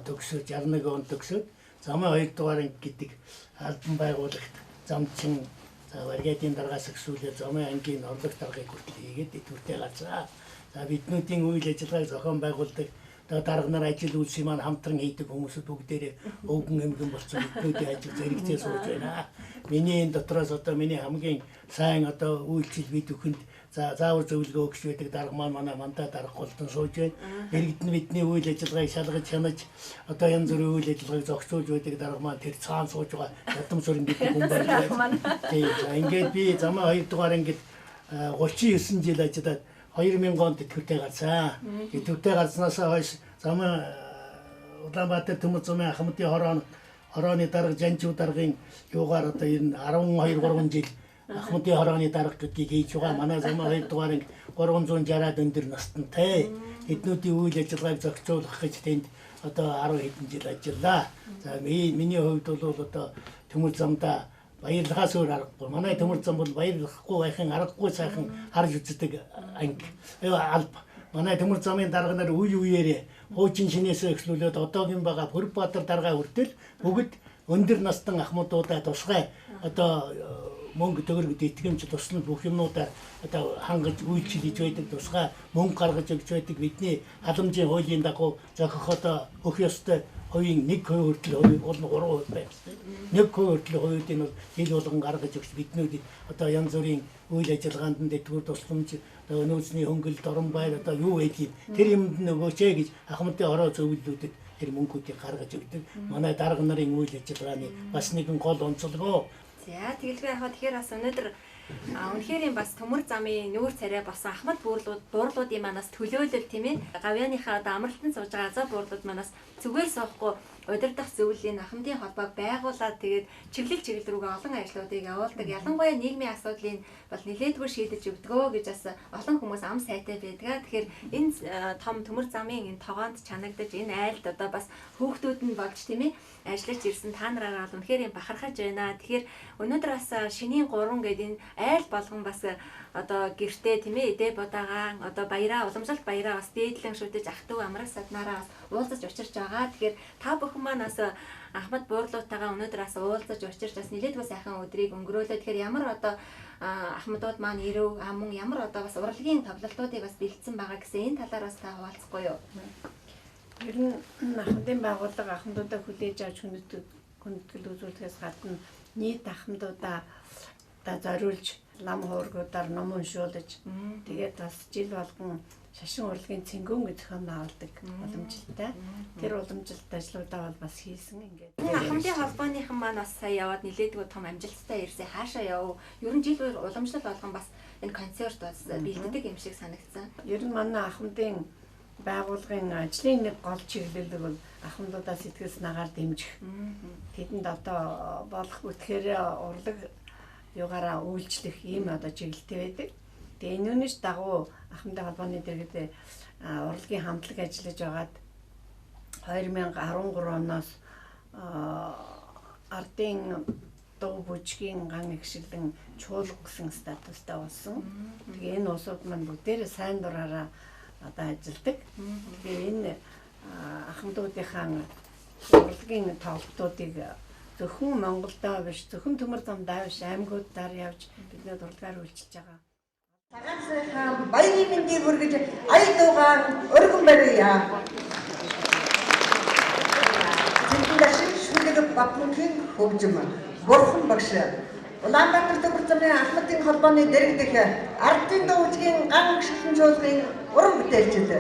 төгсөөд 61 онд төгсөөд замын 2 дугаар анги гэдэг албан байгуулагт замчин за бригадын дараагаас өксүүлээ замын ангийн орлог даргаыг хүртэл хийгээд идэвхтэй гарцаа. За биднүүдийн үйл ажиллагааг зохион байгуулдаг одоо дарга нар ажил үйлсийн маань хамтран хийдэг хүмүүсүүд бүгдээрээ өвгөн эмгэн болсон биднүүдийн ажил зэрэгцээ сууж байна. Миний энэ дотроос одоо миний хамгийн сайн одоо үйлчил бид бүхэнд за заавар зөвлөгөө өгч байдаг дарга маань манай мандаа дарга голдон сууж байна. Иргэд нь бидний үйл ажиллагааг шалгаж хянаж одоо янз бүрийн үйл ажиллагааг зохицуулж байдаг дарга маань тэр цаана сууж байгаа ядамсүрэн гэдэг хүн байна. Тийм. За ингээд би замын 2 дугаар ангид 39 жил ажиллаад 2000 онд идэвхтэй гарсан. Идэвхтэй гарснаасаа хойш замын Улаанбаатар Төмөр замын Ахмадын хорооны дарга Жанжуу даргын юугаар одоо энэ 12 3 жил Ахмадын хорооны дарга гэдгийг хийж байгаа. Манай замын 2 дугаар анги 360-аад өндөр настантай. Эднүүдийн үйл ажиллагааг зохицуулах гэж тэнд одоо 10 хэдэн жил ажиллаа. За миний хувьд бол одоо Төмөр замдаа баярлахаас өөр аргагүй. Манай Төмөр зам бол баярлахгүй байхын аргагүй сайхан харж үздэг анги. Алба. Манай Төмөр замын дарга нар үе үеэрээ хуучин шинээс эхлүүлээд одоогийн байгаа Пүрбаатар даргаа хүртэл бүгд өндөр настан ахмадуудаа тусгай одоо мөнгө төгрөг итгэмж туслан бүх юмнуудаа одоо хангаж үйлчилж байдаг, тусгай мөнгө гаргаж өгч байдаг. Бидний халамжийн хуулийн дагуу зохих одоо өгөх ёстой хувийн 1% хүртэл хувь бол 3% байх ёстой. 1% хүртэл хувиудыг бол жил болгон гаргаж өгч биднүүдэд одоо янз бүрийн үйл ажиллагаанд нь дэтгэвэр тусламж, одоо нөөцний хөнгөлөлт, орон байр одоо юу байдгийг тэр юмд нөгөөч ээ гэж Ахмадын хороо зөвлөлүүдэд тэр мөнгүүдийг гаргаж өгдөг. Манай дарга нарын үйл ажиллагааны бас нэгэн гол онцлогоо. За тэгэлгүй яхаа тэгэхээр бас өнөөдөр үнэхээр юм бас Төмөр замын нүүр царай болсон Ахмад буурлуудын манаас төлөөлөл тийм ээ. Гавьяаныхаа одоо амралтанд сууж байгаа азаа буурлууд манаас зүгээр суухгүй удирдах зөвлөлийн Ахмадын холбоог байгуулад тэгээд чиглэл чиглэл рүүгээ олон ажлуудыг явуулдаг. Ялангуяа нийгмийн асуудлыг бол нэлээдгүй шийдэж өгдгөө гэж бас олон хүмүүс ам сайтай байдаг. Тэгэхээр энэ том Төмөр замын энэ тогоонд чанагдаж энэ айлд одоо бас хүүхдүүд нь болж тийм ээ ажиллаж ирсэн та нараараа бол үнэхээр юм бахархаж байна. Тэгэхээр өнөөдөр бас шинийн 3 гэдэг энэ айл болгон бас одоо гэртээ тийм ээ эдээ будаага одоо баяраа уламжлалт баяраа бас дээдлэн шүтэж ах トゥ амрах саднараа бас уулзаж учирч байгаа. Тэгэхээр та бүхэн маань бас Ахмад буурлуутайгаа өнөөдөр бас уулзаж учирч бас нэлээдгүй сайхан өдрийг өнгөрөөлөө. Тэгэхээр ямар одоо ахмадууд маань ирэв, мөн ямар одоо бас урлагийн тоглолтуудыг бас бэлдсэн байгаа гэсэн энэ талаар бас та хуваалцахгүй юу? Ер нь Ахмадын байгууллага ахмадуудаа хүлээж авч хүндэтгэл үзүүлэхээс гадна нийт ахмадуудаа зориулж лам хуургуудаар ном уншуулж тэгээд бас жил болгон шашин урлагийн цэнгүүн гэж зохион байгуулдаг уламжлалтай. Тэр уламжлалт ажлуудаа бол бас хийсэн ингээд. Ахмадын холбооныхан маань бас сая яваад нэлээдгүй том амжилттай ирсэн. Хаашаа яв? Ер нь жил уламжлал болгон бас энэ концерт бас бэлддэг юм шиг санагдсан. Ер нь манай Ахмадын байгууллагын ажлын нэг гол чиглэл бол ахмадуудаа сэтгэл санаагаар дэмжих. Тэдэнд одоо болох бүтгэхээрээ урлаг югаараа үйлчлэх ийм одоо чиглэлтэй байдаг. Тэгээ энэ үүнийш дагуу Ахмадын холбооны дэргэд урлагийн хамтлаг ажиллаж байгаад 2013 оноос ардын дуу бүжгийн ган эгшиглэн чуулга гэсэн статустай болсон. Тэгээ энэ улсууд маань бүгдээрээ сайн дураараа одоо ажилладаг. Тэгээ энэ ахмадуудынхаа урлагийн тоглолтуудыг зөвхөн Монголдоо биш, зөвхөн Төмөр замдаа биш, аймагуудаар явж бидний урлагаар үйлчилж байгаа. Цагаан сайхан баярын мэндийг хүргэж ая дуугаан өргөн барья. Зэндэн шүлэг Батмөнхийн хөгжим Бурхан багш Улаанбаатар Төмөр замын Ахмадын холбооны дэргэдэх ардын дуугийн ган шилэн чуулгын уран бүтээлчид.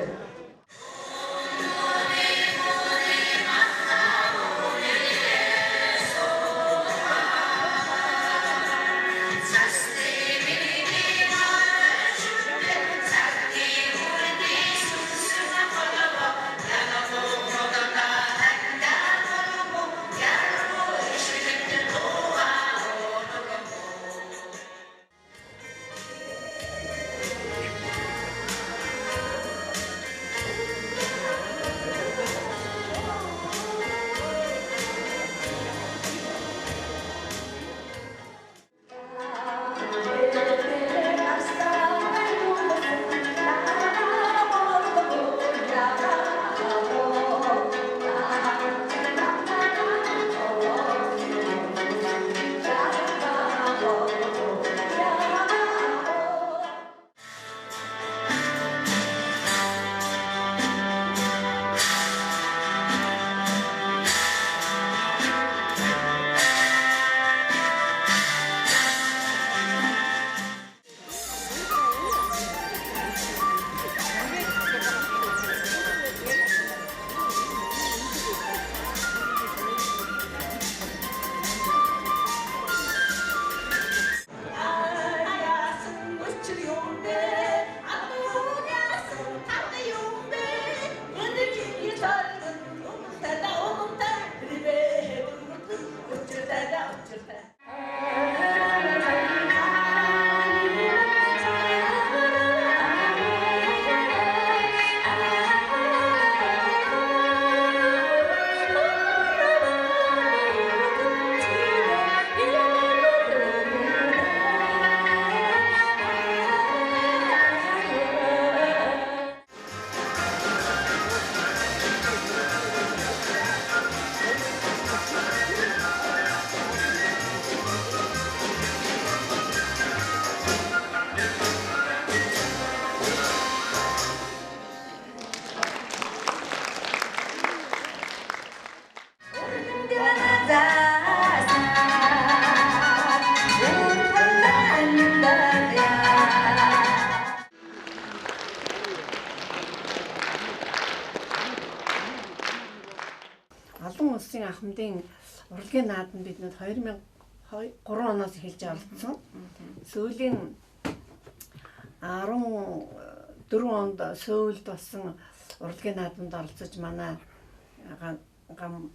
Олон улсын ахмадын урлагийн наадам биднүүд 2003 оноос эхэлж оролцсон. Сүүлийн 14 онд Сөүлд болсон урлагийн наадамд оролцож манай гам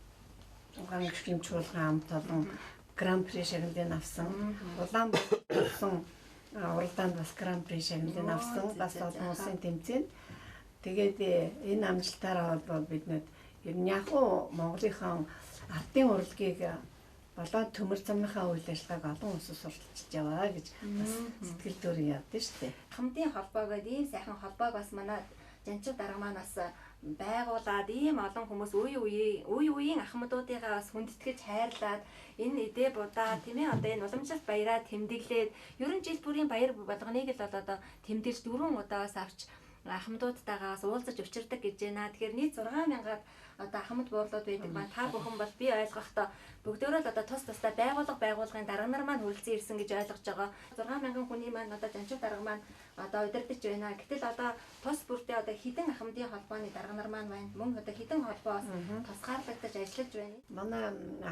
гүшгийн чуулган амт олон гран-при шагналыг авсан. Улаанбаатар болсон уралдаанд бас гран-при шагналыг авсан. Бас олон улсын тэмцээнд. Тэгээд энэ амжилтаараа бол биднүүд ер нь яг уу Монголынхаа ардын урлагийг болоод Төмөр замынхаа үйл ажиллагааг олон улсад сурталчилж яваа гэж бас сэтгэл төрөн явдсан шүү дээ. Ахмадын холбоо гэдэг ийм сайхан холбоог бас манай Жанчив дарга маань бас байгуулад ийм олон хүмүүс үе үеийн ахмадуудыгаа бас хүндэтгэж хайрлаад энэ эдээ будаа тийм ээ одоо энэ уламжлалт баяраа тэмдэглээд ер нь жил бүрийн баяр болгоныг л одоо тэмдэглэж 4 удаас авч ахмадуудтайгаас уулзаж учирдаг гэж байна. Тэгэхээр нийт 6000-аад одоо ахмад буурлууд байдаг маань та бүхэн бол би ойлгохдоо бүгдөө л одоо тус тусдаа байгууллагын дарга нар маань хүрэлцэн ирсэн гэж ойлгож байгаа. 6000 хүний маань одоо Жанчив дарга маань одоо удирдах байна. Гэтэл одоо тус бүртээ одоо хэдэн ахмадын холбооны дарга нар маань байна. Мөн одоо хэдэн холбоос тусгаарлагдаж ажиллаж байна. Манай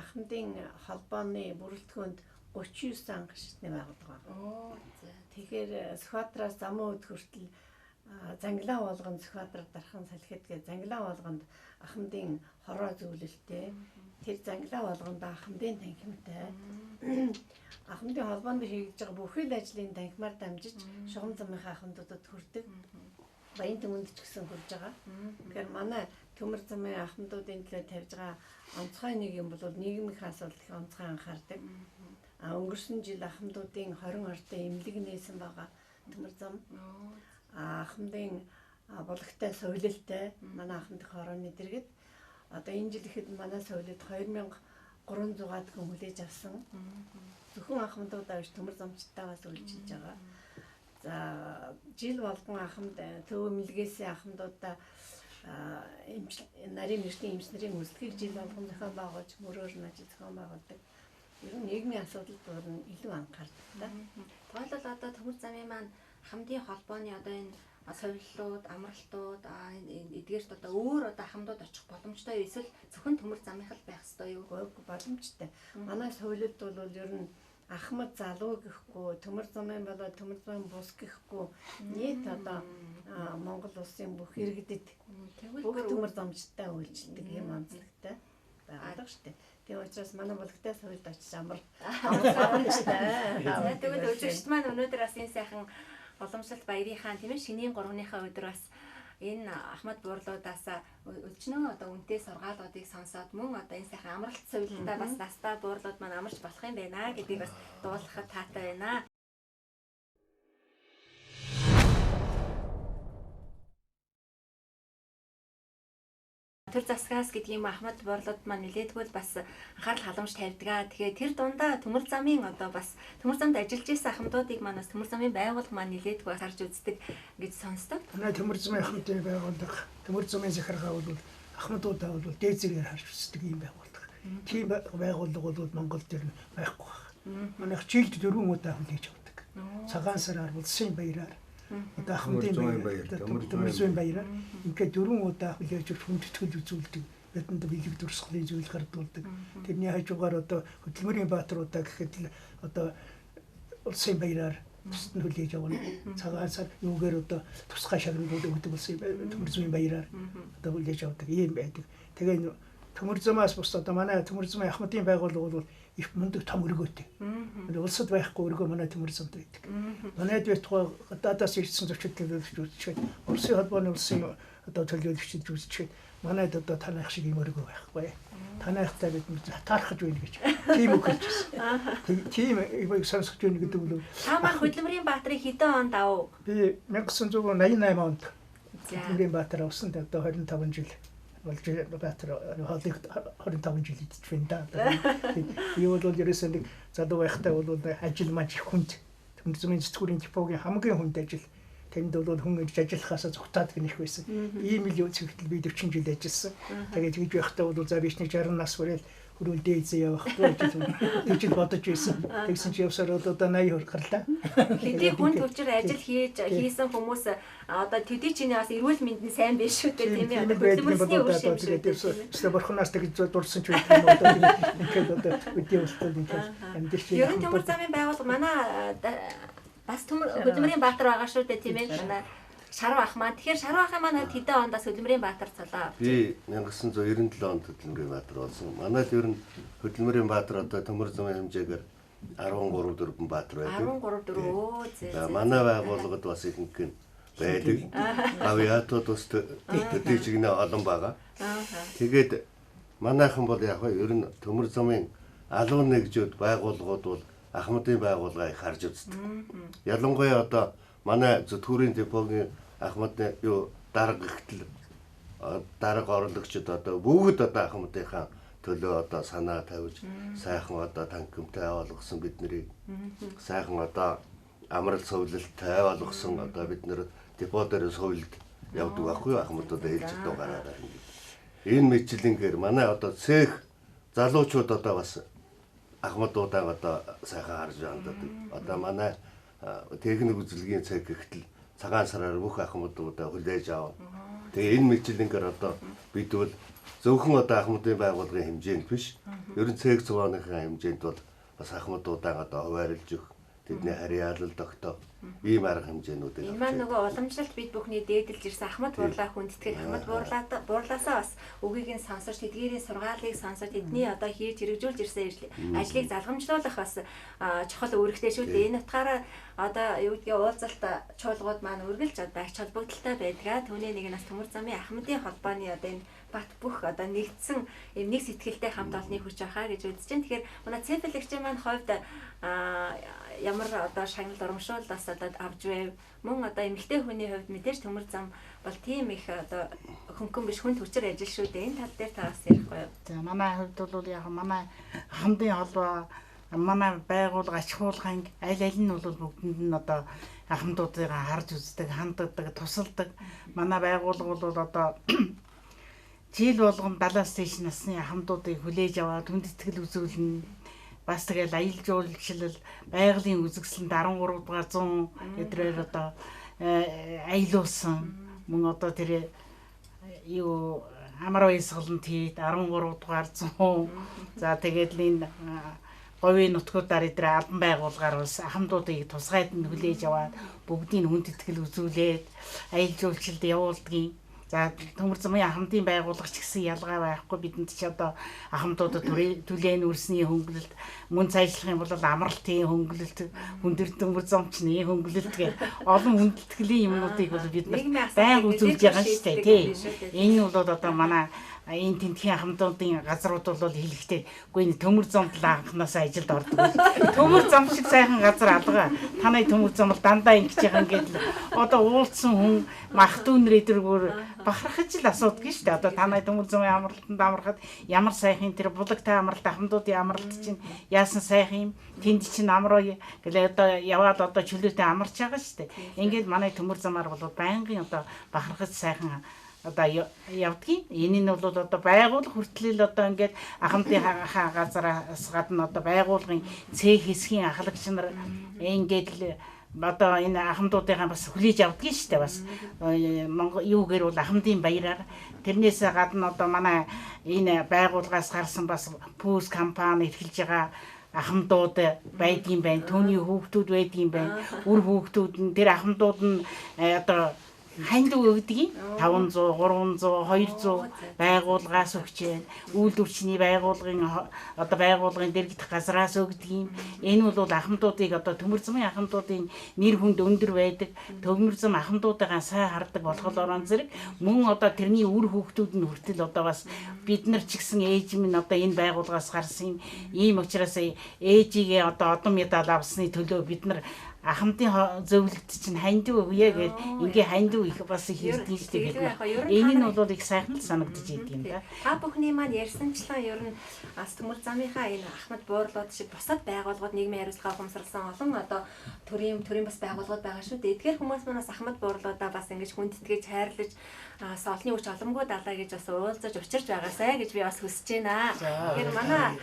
ахмадын холбооны бүрэлдэхүүнд 39 анги шатны байгууллага байна. Тэгэхээр Сүхбаатараас замун өд хүртэл занглаа болгонд Сүхбаатар дархан салхид гэж занглаа болгонд ахмадын хороо зөвлөлттэй. Тэр занглаа болгонд ахмадын танхимтай. Ахмадын холбоонд хийгдэж байгаа бүхэл ажлын танхимаар дамжиж шугам замынхаа ахмадуудад хүрдэг. Баян түмэнд ч гэсэн хүрж байгаа. Тэгэхээр манай Төмөр замын ахмадуудын төлөө тавьж байгаа онцгой нэг юм бол нийгмийн асуудал их онцгой анхаардаг. Өнгөрсөн жил ахмадуудын 20 ортой эмнэлэг нээсэн байгаа Төмөр зам. Ахмадын Булагтай сувилалтай манай Ахмадын хорооны дэргэд одоо энэ жил ихэд манай сувилалд 2300-аад хүн хүлээж авсан. Зөвхөн ахмадуудаа биш төмөр замчтайгаас үйлчилж байгаа. За жил болгон ахмад Төв эмнэлгээсээ ахмадуудаа нарийн мэргэжлийн эмч нарын үйлчлэгийг жил болгон зохион байгуулж, мөрөөр нь ажил зохион байгуулдаг. Ер нь нийгмийн асуудал дээр нь илүү анхаардаг та. Тухайлбал одоо төмөр замын маань Ахмадын холбооны одоо энэ сувиллууд, амралтууд, эдгээрт одоо өөр одоо ахмадууд очих боломжтой юу? Эсвэл зөвхөн төмөр замынх л байх ёстой юу? Үгүй, боломжтой. Манай сувилалд бол ер нь ахмад залуу гэхгүй, төмөр замын болоо төмөр замын бус гэхгүй нийт одоо Монгол улсын бүх иргэдэд бүх төмөр замчтай үйлчилдэг юм онцлогтой байгууллага шүү дээ. Тийм учраас манай Булагтай сувилд очиж амар боломжтой. За тэгвэл үзэгчид маань өнөөдөр бас энэ сайхан уламжлалт баярынхаа тийм ээ шинийн 3-ныхаа өдөр бас энэ Ахмад буурлуудаас өлжнөө одоо үнэтэй сургаалуудыг сонсоод мөн одоо энэ сайхан амралт сувилтаа бас настай буурлууд маань амарч болох юм байна гэдгийг бас дуулгахад таатай байна. Төр засгаас гэдэг юм Ахмад буурлууд маань нэлээдгүй бас анхаарал халамж тавьдаг. Тэгэхээр тэр дундаа төмөр замын одоо бас төмөр замд ажиллаж исэн ахмадуудыг маань бас төмөр замын байгууллага маань нэлээдгүй харж үздэг гэж сонсдог. Манай төмөр замын ахмадын байгууллага, төмөр замын захиргаа бол ахмадуудаа бол дээд зэргээр харж үздэг юм байгууллага. Тийм байгууллага бол Монгол дээр байхгүй байна. Манайх жилд 4 удаа хүлээж авдаг. Цагаан сараар, улсын баяраар, одоо Ахмадын баяр, төмөр зүйн баяраар ингээд 4 удаа хүлээж авч хүндэтгэл үзүүлдэг. Бидэнд бэлэг дурсгалын зүйл гардуулдаг. Тэрний хажуугаар одоо хөдөлмөрийн баатруудаа гэхэд л одоо улсын баяраар тусад нь хүлээж авна. Цагаан сар юугаар одоо тусгай шагналууд өгдөг улсын төмөр зүйн баяраар одоо хүлээж авдаг ийм байдаг. Тэгээ төмөр замаас бус одоо манай төмөр замын Ахмадын байгууллага бол их мундаг том өргөөтэй. Улсад байхгүй өргөө манай төмөр замд байдаг. Манайд байтугай гадаадаас ирсэн зочид төлөөлөгч үзчихэд, Оросын холбооны улсын одоо төлөөлөгчид үзчихэд манайд одоо танайх шиг юм өргөө байхгүй. Танайхтай бид таархаж байна гэж тийм үг хэлж байсан. Тийм их сонсож байна гэдэг нь. Та маань хөдөлмөрийн баатрыг хэдэн онд авав? Би 1988 онд хөдөлмөрийн баатар авсан. Одоо 25 жил болж баатар хоолыг 25 жил идэж байна да. Би бол ерөөсөө нэг залуу байхдаа бол ажил маань их хүнд. Төмөр замын сэтгүүрийн депогийн хамгийн хүнд ажил. Тэнд бол хүн ирж ажиллахаасаа зүгтаадаг нэх байсан. Ийм л цэгтэл би 40 жил ажилласан. Тэгээд тэгж байхдаа бол за би ч нэг 60 нас хүрээл хөрөөл дээзээ явах гэж бодож байсан. Тэгсэн чи явсаар бол одоо 80 гарлаа. Хэдий хүн төвчөр ажил хийсэн хүмүүс одоо төдий чиний бас эрүүл мэнд нь сайн биш шүү дээ тийм ээ. Хөдөлмөрсний үр шим шүү дээ. Эсвэл бурхнаас тэгж дурсан ч байдаг юм одоо ингээд одоо өдөө болтол ингээд амьдэрч. Ер нь төмөр замын байгууллага манай бас төмөр хөдөлмөрийн баатар байгаа шүү дээ тийм ээ. Манай Шаруу ах маань. Тэгэхээр Шаруу ахын маань хэдэн онд бас хөдөлмөрийн баатар цолоо? Би 1997 онд хөдөлмөрийн баатар болсон. Манайд ер нь хөдөлмөрийн баатар одоо төмөр замын хэмжээгээр 13 дөрвөн баатар байдаг. 13 дөрөв. Өө зээ. Манай байгууллагад бас ихэнх нь байдаг. Авиатууд бас төдий чигнэ олон байгаа. Тэгээд манайхан бол яг нь ер нь төмөр замын алуун нэгжүүд байгууллагууд бол Ахмадын байгууллагыг харж үздэг. Ялангуяа одоо манай зүтгүүрийн депогийн Ахмадын юу дарга гэхтэл дарга орлогчид одоо бүгд одоо Ахмадынхаа төлөө одоо санаа тавьж сайхан одоо танхимтай болгосон бид нарыг сайхан одоо амрал сувилалтай болгосон одоо бид нар депо дээр сувилд явдаг байхгүй юу Ахмадууд ээлж дуу гараад ингэ. Энэ мэтлэнгээр манай одоо цех залуучууд одоо бас Ахмадуудаа одоо сайхан харж ханддаг. Одоо манай техник үзлэгийн цех гэхтэл цагаан сараар бүх ахмадуудаа хүлээж авна. Тэгээ энэ мэтлэнгээр одоо бид бол зөвхөн одоо ахмадын байгууллагын хэмжээнд биш, ер нь цех зурааныхаа хэмжээнд бол бас ахмадуудаа одоо хуваарлж өгөх, тэдний харьяалал тогтоох ийм арга хэмжээнүүдийг. Энэ маань нөгөө уламжлалт бид бүхний дээдэлж ирсэн Ахмад буурлаа хүндэтгэх, Ахмад буурлаасаа бас үгийг нь сонсож, тэдгээрийн сургаалыг сонсож, тэдний одоо хийж хэрэгжүүлж ирсэн ажлыг залгамжлуулах бас чухал үүрэгтэй шүү дээ. Энэ утгаараа одоо юу гэдгийг уулзалт чуулгууд маань үргэлж одоо ач холбогдолтой байдгаа. Түүний нэг нь бас төмөр замын Ахмадын холбооны одоо энэ бат бүх одоо нэгдсэн юм нэг сэтгэлтэй хамт олонны хүч байхаа гэж үзэж байна. Тэгэхээр манай цэвэрлэгчийн маань хувьд ямар одоо шагнал урамшуул бас одоо авч байв. Мөн одоо эмэгтэй хүний хувьд мэдээж төмөр зам бол тийм их одоо хөнгөн биш хүнд хүчээр ажил шүү дээ. Энэ тал дээр та бас ярихгүй юу? За манай хувьд бол яг манай ахмадын холбоо, манай байгууллага, ач хуулгын аль аль нь бол бүгдэнд нь одоо ахмадуудыг харж үздэг, ханддаг, тусалдаг. Манай байгууллага бол одоо жил болгон 70-аас дээш насны ахмадуудыг хүлээж аваад хүндэтгэл үзүүлнэ. Бас тэгэл аялал жуулчлал, байгалийн үзэсгэлэнт 13 дугаар зуун эдрээр одоо аялуулсан. Мөн одоо тэр юу амар баясгалан тийд 13 дугаар зуун. За тэгээд л энэ говийн нутгуудаар эдгээр албан байгууллагаар бас ахмадуудыг тусгайд нь хүлээж аваад бүгдийг хүндэтгэл үзүүлээд аялал жуулчлалд явуулдгийн. За төмөр замын ахмадын байгууллага ч гэсэн ялгаа байхгүй, бидэнд ч одоо ахмадуудад түлээн үрсний хөнгөлөлт, мөн цаашлах юм бол амралтын хөнгөлөлт, хүндэр төмөр замчны хөнгөлөлт гэх олон хүндэтгэлийн юмнуудыг бол бид нар байнга үзүүлж байгаа шүү дээ, тий. Энэ бол одоо манай энэ тентхийн ахмадуудын газрууд бол хэлэхдээ үгүй энэ төмөр замд л анхнаасаа ажилд ордог. Төмөр зам шиг сайхан газар алга. Танай төмөр зам бол дандаа ингэж байгаа ингээд л одоо уулзсан хүн мах дүүнэр эдэргүүр бахархаж л асуудаг шүү дээ. Одоо танай төмөр замын амралтанд амрахад ямар сайхан тэр булагтай амралт, ахмадуудын амралт чинь яасан сайхан юм. Тэнд чинь амраа гэлээ одоо яваад одоо чөлөөтэй амарч байгаа шүү дээ. Ингээд манай төмөр замаар бол байнгын одоо бахархаж сайхан одоо явдгийн. Энэ нь бол одоо байгууллага хүртэл одоо ингээд ахмадын газараас гадна одоо байгуулгын цэг хэсгийн ахлагч нар ингээд л одоо энэ ахмадуудыгаа бас хүлээж авдгийн шүү дээ. Бас Монгол юугээр бол ахмадын баяраар тэрнээс гадна одоо манай энэ байгууллагаас гарсан бас пүүс компани эрхэлж байгаа ахмадууд байдгийн байна. Түүний хүүхдүүд байдгийн байна. Үр хүүхдүүд нь тэр ахмадууд нь одоо хандив өгдөг 500, 300, 200 байгууллагаас өгч байна. Үйлдвэрчний байгууллагын одоо байгууллагын дэргэдэх газраас өгдөг юм. Энэ бол ахмадуудыг одоо төмөр замын ахмадуудын нэр хүнд өндөр байдаг. Төмөр зам ахмадуудыгаа сайн хардаг болохоор зэрэг мөн одоо тэрний үр хүүхдүүд нь хүртэл одоо бас бид нар ч гэсэн ээж минь одоо энэ байгууллагаас гарсан юм. Ийм учраас ээжигээ одоо одон медаль авсны төлөө бид нар ахмадын зөвлөлт чинь хандив өгье гэж ингээ хандив их бас их ирдэн шүү дээ. Энэ нь бол их сайхан л санагдаж идэв юм да. Та бүхний маань ярьсанчлан ер нь бас төмөр замынхаа энэ ахмад буурлууд шиг бусад байгууллагууд нийгмийн хариуцлага ухамсарласан олон одоо төрийн бас байгууллагууд байгаа шүү дээ. Эдгээр хүмүүс манаас ахмад буурлуудаа бас ингэж хүндэтгэж хайрлаж бас олонний хүч боломгүй далаа гэж бас уулзаж учирч байгаасай гэж би бас хүсэж байна. Тэгэхээр манай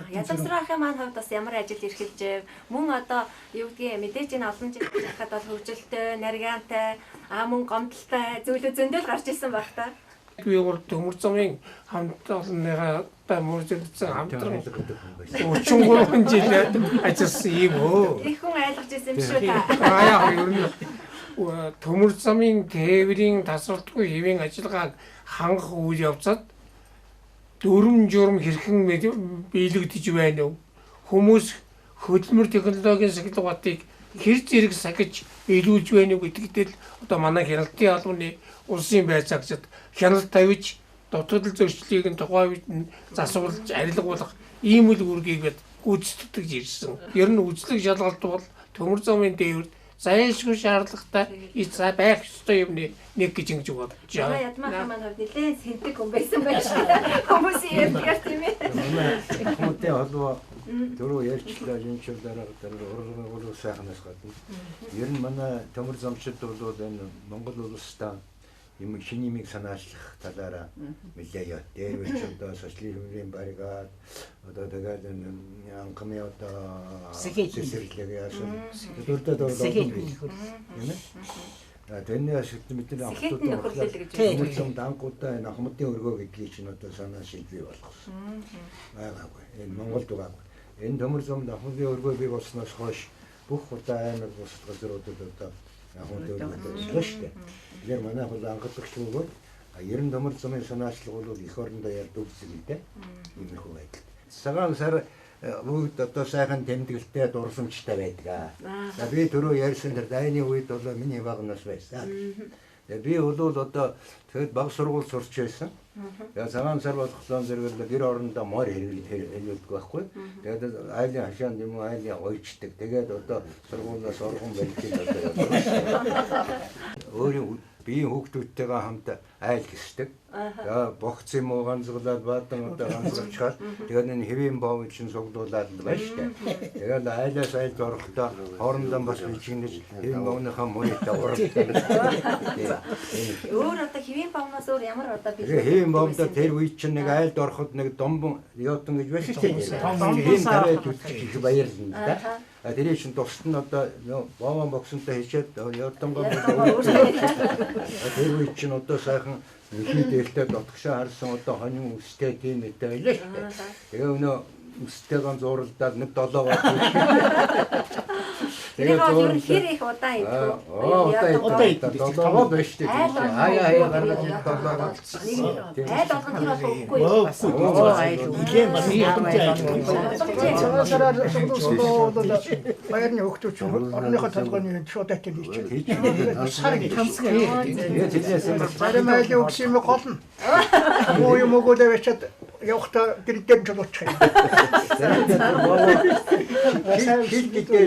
Ядамсраа ахын маань хувьд бас ямар ажил эрхэлж, мөн одоо юу гэдгийг мэдээж энэ олон жил байхад бол хөвжөлтэй, наргаантай, мөн гомдолтой зүйлүүд зөндөл гарч ирсэн байх та. Би бол төмөр замын хамт олонныхаа мөржигдсэн хамтран 33 жил ажилласан юм өө. Их хүн айлгаж ирсэн юм шүү та. Аа яг ер нь төмөр замын тээврийн тасралтгүй хэвийн ажиллагааг хангах үйл явцад дүрм журм хэрхэн биелэгдэж байна вэ? Хүмүүс хөдөлмөр технологийн сахилгатыг хэр зэрэг сахиж биелүүлж байна вэ гэдэгт л одоо манай хяналтын албаны улсын байцаагчид хяналт тавьж дутагдал зөрчлийг нь тухайн үед нь засварлаж арилгуулах ийм л үүргийг бид гүйцэтгэж ирсэн. Ер нь үзлэг шалгалт бол төмөр замын дээвэрт зайлшгүй шаардлагатай байх ёстой юмны нэг гэж ингэж бодож байна. Ядмаахан маань хувьд нэлээд сэнтэг хүн байсан байх шүү. Хүмүүсийн ярьдгаар тийм ээ. Ахмадын холбоо түрүү ярьчлаа шинжил дарга ургамал сайхнаас гадна. Ер нь манай төмөр замчид бол энэ Монгол улстай юм шинэ юмыг санаачлах талаараа нэлээ. Дээрвч одоо социализмын баригаад одоо тэгээд анхны одоо сэргэлэг яасан. Дөрөвдөө дөрөв юм ээ. Тэрнээс бид нар анхудаа төмөр замд анхудаа энэ ахмадын өргөө гэдгийг чинь одоо санаа шийдвэ бий болгосон. Байгаагүй. Энэ Монголд байгаагүй. Энэ төмөр замд ахмадын өргөө бий болсноос хойш бүх удаа аймаг бусад газруудад одоо ахмадын өргөөтэй ажиллаа шүү дээ. Тэгэхээр манай бол анхаалагч бөгөөд ер нь төмөр замын санаачлал бол эх орондоо ярьдаг зэрэгтэй иймэрхүү байдал. Цагаан сар бүгд одоо сайхан тэмдэглэлтэй дурсамжтай байдаг. За би түрүү ярьсан тэр дайны үед бол миний бага нас байсан. Тэгээ би бол одоо тэгэд баг сургууль сурч байсан. Тэгээ цагаан сар болохлон зэрэг гэр орондоо морь хэрэглэдэг байхгүй. Тэгээд айлын хашаанд юм уу айлын ойчдаг. Тэгээд одоо сургуулиас оргон барьж одоо. Өөрийн биеийн хүүхдүүдтэйгээ хамт айл хэсдэг. За богц юм уу ганцглаад баадан одоо ганцлчаад тэгээд энэ хэвийн боов чинь суглуулад байна шүү дээ. Тэгээд айлаас айлд орохдоо хоорондоо бас бичигнэж хэвийн боовныхаа мөрийтэй уралдаг. Өөр одоо хэвийн боовноос өөр ямар одоо би хэвийн боовдоо тэр үе чинь нэг айлд ороход нэг домбон йотон гэж байсан шүү дээ. Тийм тариад үтгэж их баярлна да. Тэр чинь тусад нь одоо боовон богсонтой хичээд йотонгоо тэр үе чинь одоо сайхан нөхний дээлтэй дотгошоо харсан одоо хонин үстэй тийм мэтэй байлаа шүү дээ. Тэгээ өнөө үстэйгэн зууралдаад нэг долоогоо тэгээ зуурал хэр их удаан идэх үү? Удаан идэх. Долоогоо байна шүү дээ. Хаяа хаяа гаргаж долоогоо. Айл болгон тэр бол үгүй. Айл үгүй бас ядамжай. Сараар суглуулсан бол баярны хүүхдүүд орныхоо толгойн шуудайтай хийчих. Сар гэж. Зарим айлын өгсөн юм голно. Муу юм өгөөлөө ячаад явахдаа гэр дээр нь чулуучих юм.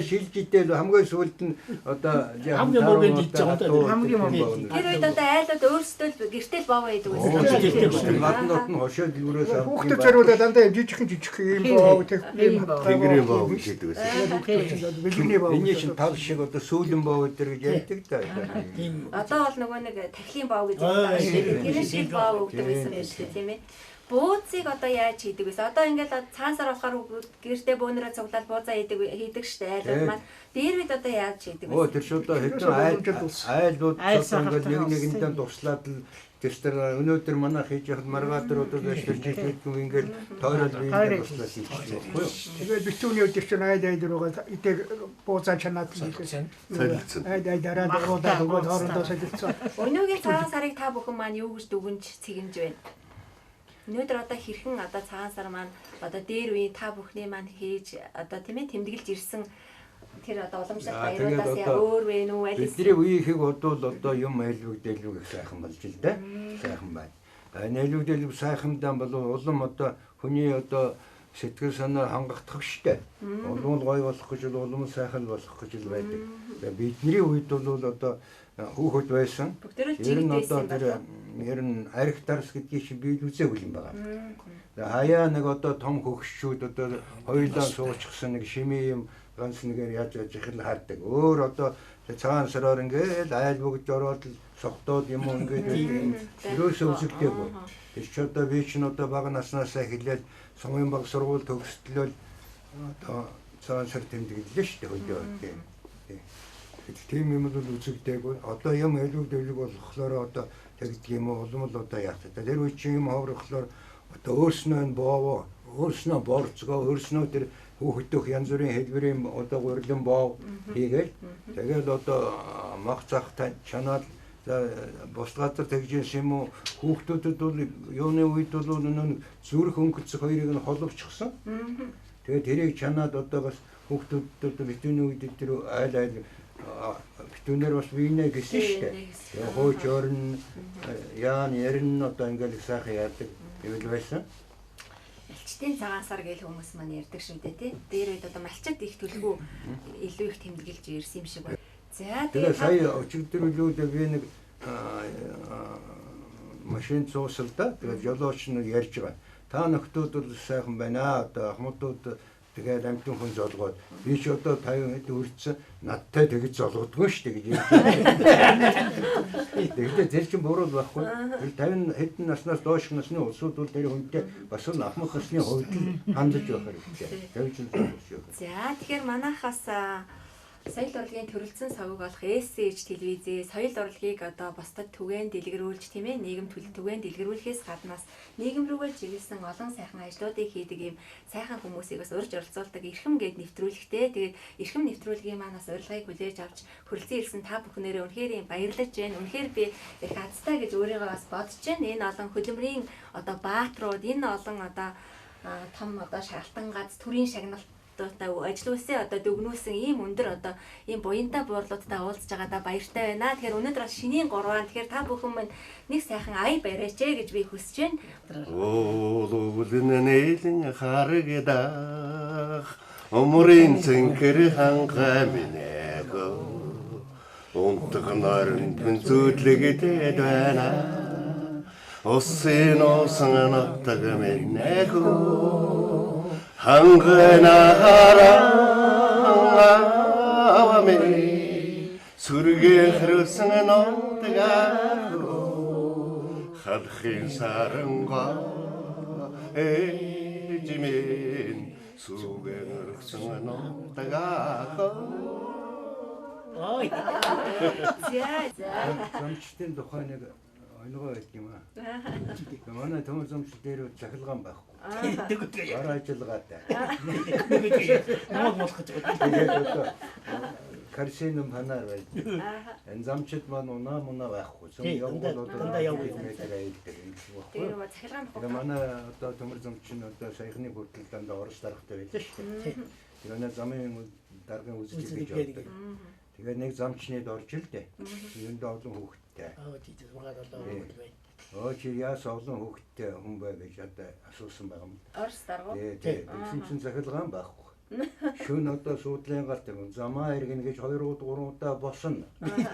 Шилжидээ хамгийн сүүлд нь одоо хамгийн мууг дийж байгаа юм. Хамгийн муу. Тэр үед одоо айлууд өөрсдөө л гэртэл боовоо идэг байсан. Маднууд нь хошоо дэлгүүрээс авдаг. Хүүхдүүд зориулаад дандаа жижигхэн юм боов юм Тэнгэрийн боов гэж хэлдэг байсан. Бэлгэний боов. Энэний чинь тав шиг одоо сүүлэн боов өдр гэж ярьдаг да. Одоо бол нөгөө нэг тахилын боов гэж ярьдаг шүү дээ. Тэр шиг боов өгдөг байсан байх шүү дээ, тийм ээ. Бууцыг одоо яаж хийдэг вэ? Одоо ингээл цагаан сар болохоор гэртээ бөөнөрөө цуглаад буузаа хийдэг штэ айлууд маань. Дээр үед одоо яаж хийдэг вэ? Өө тэр шууд хэдэн айлууд ингээл нэг нэгэндээ туслаад л тэр өнөөдөр манайх хийж яхад маргаатар одоо жижиг ингээл тойрол биеиндээ туслаад хийчихсэн байхгүй юу? Тэгээд битүүний өдөр чинь айл айл руугаа идэг буузаа чанаад солилцсон. Айл айл дараа дагуулаад өгөөд хоорондоо солилцсон. Өнөөгийн цагаан сарыг та бүхэн маань юу гэж дүгнж цэгэнж байна? Өнөөдөр одоо хэрхэн одоо цагаан сар маань одоо дээр үеийн та бүхний маань хийж одоо тийм ээ тэмдэглэж ирсэн тэр одоо уламжлалт баяруудаас яа өөр вэ нү аль бидний үеийнхийг бодвол одоо юм айлвэг дэлвэг их сайхан болж л дээ. Сайхан байна. Айлвэг дэлвэг сайхандаан бол улам одоо хүний одоо сэтгэл санаа хангагдах штэ. Улам л гоё болох гэж улам сайхан болох гэж л байдаг. Бидний үед бол одоо хүүхэд байсан. Ер нь одоо тэр ер нь арх дарс гэдгийг чи би л үзээгүй юм байна. Хаяа нэг одоо том хөгшчүүд одоо хоёулаа суучихсан нэг шимээ юм ганц нэгээр яаж яаж их л хардаг. Өөр одоо цагаан сараар ингээл айл бүгд ороод л согтоод юм уу ингээд ерөөсөө үзэгдээгүй. Тэр чи одоо би чинь одоо бага наснаасаа эхлээл сумын баг сургууль төгсдлөөл одоо цагаан сар тэмдэглэлээ шүү дээ хөдөө. Тийм юм бол үзэгдээгүй. Одоо юм элвэг дэвлэг болохоор одоо тэгдэг юм уу улам л одоо яах вэ? Тэр үе чинь юм ховрохлоор одоо өөрснөө нь боовоо, өөрснөө борцгоо, өөрснөө тэр хүүхдөх янз бүрийн хэлбэрийн одоо гурилан боов хийгээл тэгэл одоо мах зах чанаад бус газар тэгж юм уу хүүхдүүдэд бол юуны үед бол нөө зүрх өнгөцөх хоёрыг нь холбочихсон. Тэгээд тэрийг чанаад одоо бас хүүхдүүдэд битүүний үед тэр айл айл битүүнээр бас бийнэ гэсэн шүү дээ. Хууч орно яан ярин одоо ингээл их сайхан яадаг юм л байсан. Малчтын цагаан сар гэл хүмүүс маань ярьдаг шүү дээ тий. Дээр үед одоо малчид их төлгөө илүү их тэмдэглэж ирсэн юм шиг байна. За тэгээ сая өчигдөр үлүүдээ би нэг машин цуусал да. Тэгээд жолооч нь ярьж байгаа. Та нөхдүүд бол сайхан байна. Одоо ахмадууд тэгээд амтан хүн золгоод би ч одоо 50 хэд хүрсэн надтай тэгж золгодгүй шүү дээ гэж ярьж байна. Тэгэхээр тэр чинь буруу байхгүй. Тэр 50 хэдэн наснаас доош насны улсууд бол тэр хүнтэй бас л ахмад насны хувьд л хандаж байх хэрэгтэй. Тэгж л золгож явах. За тэгэхээр манайхаас соёл урлагийн төрөлцсөн совг болох SCH телевизээ соёл урлагийг одоо бусдад түгээн дэлгэрүүлж тийм ээ нийгэм түгээн дэлгэрүүлэхээс гаднаас нийгэм рүүгээ чиглэсэн олон сайхан ажлуудыг хийдэг юм сайхан хүмүүсийг бас урьж оролцуулдаг эрхэм гээд нэвтрүүлэгтэй. Тэгээд эрхэм нэвтрүүлгийн маань бас урилгыг хүлээж авч хүрэлцэн ирсэн та бүхнээрээ үнэхээр юм баярлаж байна. Үнэхээр би их азтай гэж өөрийгөө бас бодож байна. Энэ олон хөдөлмөрийн одоо бааtruуд, энэ олон одоо том одоо шалтан гац төрийн шагналт буурлуудтай ажил үйлсээ одоо дүгнүүлсэн ийм өндөр одоо ийм буянтай буурлуудтай уулзж байгаадаа баяртай байна. Тэгэхээр өнөөдөр бас шинийн 3-ан тэгэхээр та бүхэн минь нэг сайхан ая бариач ээ гэж би хүсэж байна. Уулын нээлэн харагдах Умрын цэнхэр хангай минэго Унтаг нойронд минь зүудлэгдээд байна. Усын усан нутаг минэго Хангана харавами Сүргээ хариусан нутгаго Халахын саранга эжимэн Сүгэн өргсөн нутгаго. Ой. За за. Замчдын тухай нэг оногоо байт юм аа. Манай төмөр замч дээр захилгаан байхгүй. Ор ажиллагаатай. Намайг болох гэж байна. Тэгээд одоо карсином панаар байж. Энэ замчд маань унаа мунаа байхгүй. Зүм явгал одоо дандаа явгал. метр аялдаг юм шиг Тэр байхгүй. нөгөө захилгаан Тэгээ манай одоо төмөр замч нь одоо саяхны бүрдэл дандаа орос даргатай байлаа шүү дээ. Тэр манай замын даргын үзлэг гэж явдаг. Тэгээ нэг замчныг орж ил дээ. Юунд олон хүүхэдтэй. Аа тий 6 7 хүүхэд байна. Өө чи яас олон хүүхэдтэй хүн бай гэж одоо асуусан байгаа юм. Орос даргуу. Тий, тий. Тэгсэн чинь захилгаан байхгүй. Шөнө одоо суудлын галт юм. Замаа иргэнэ гэж 2 3 удаа босно.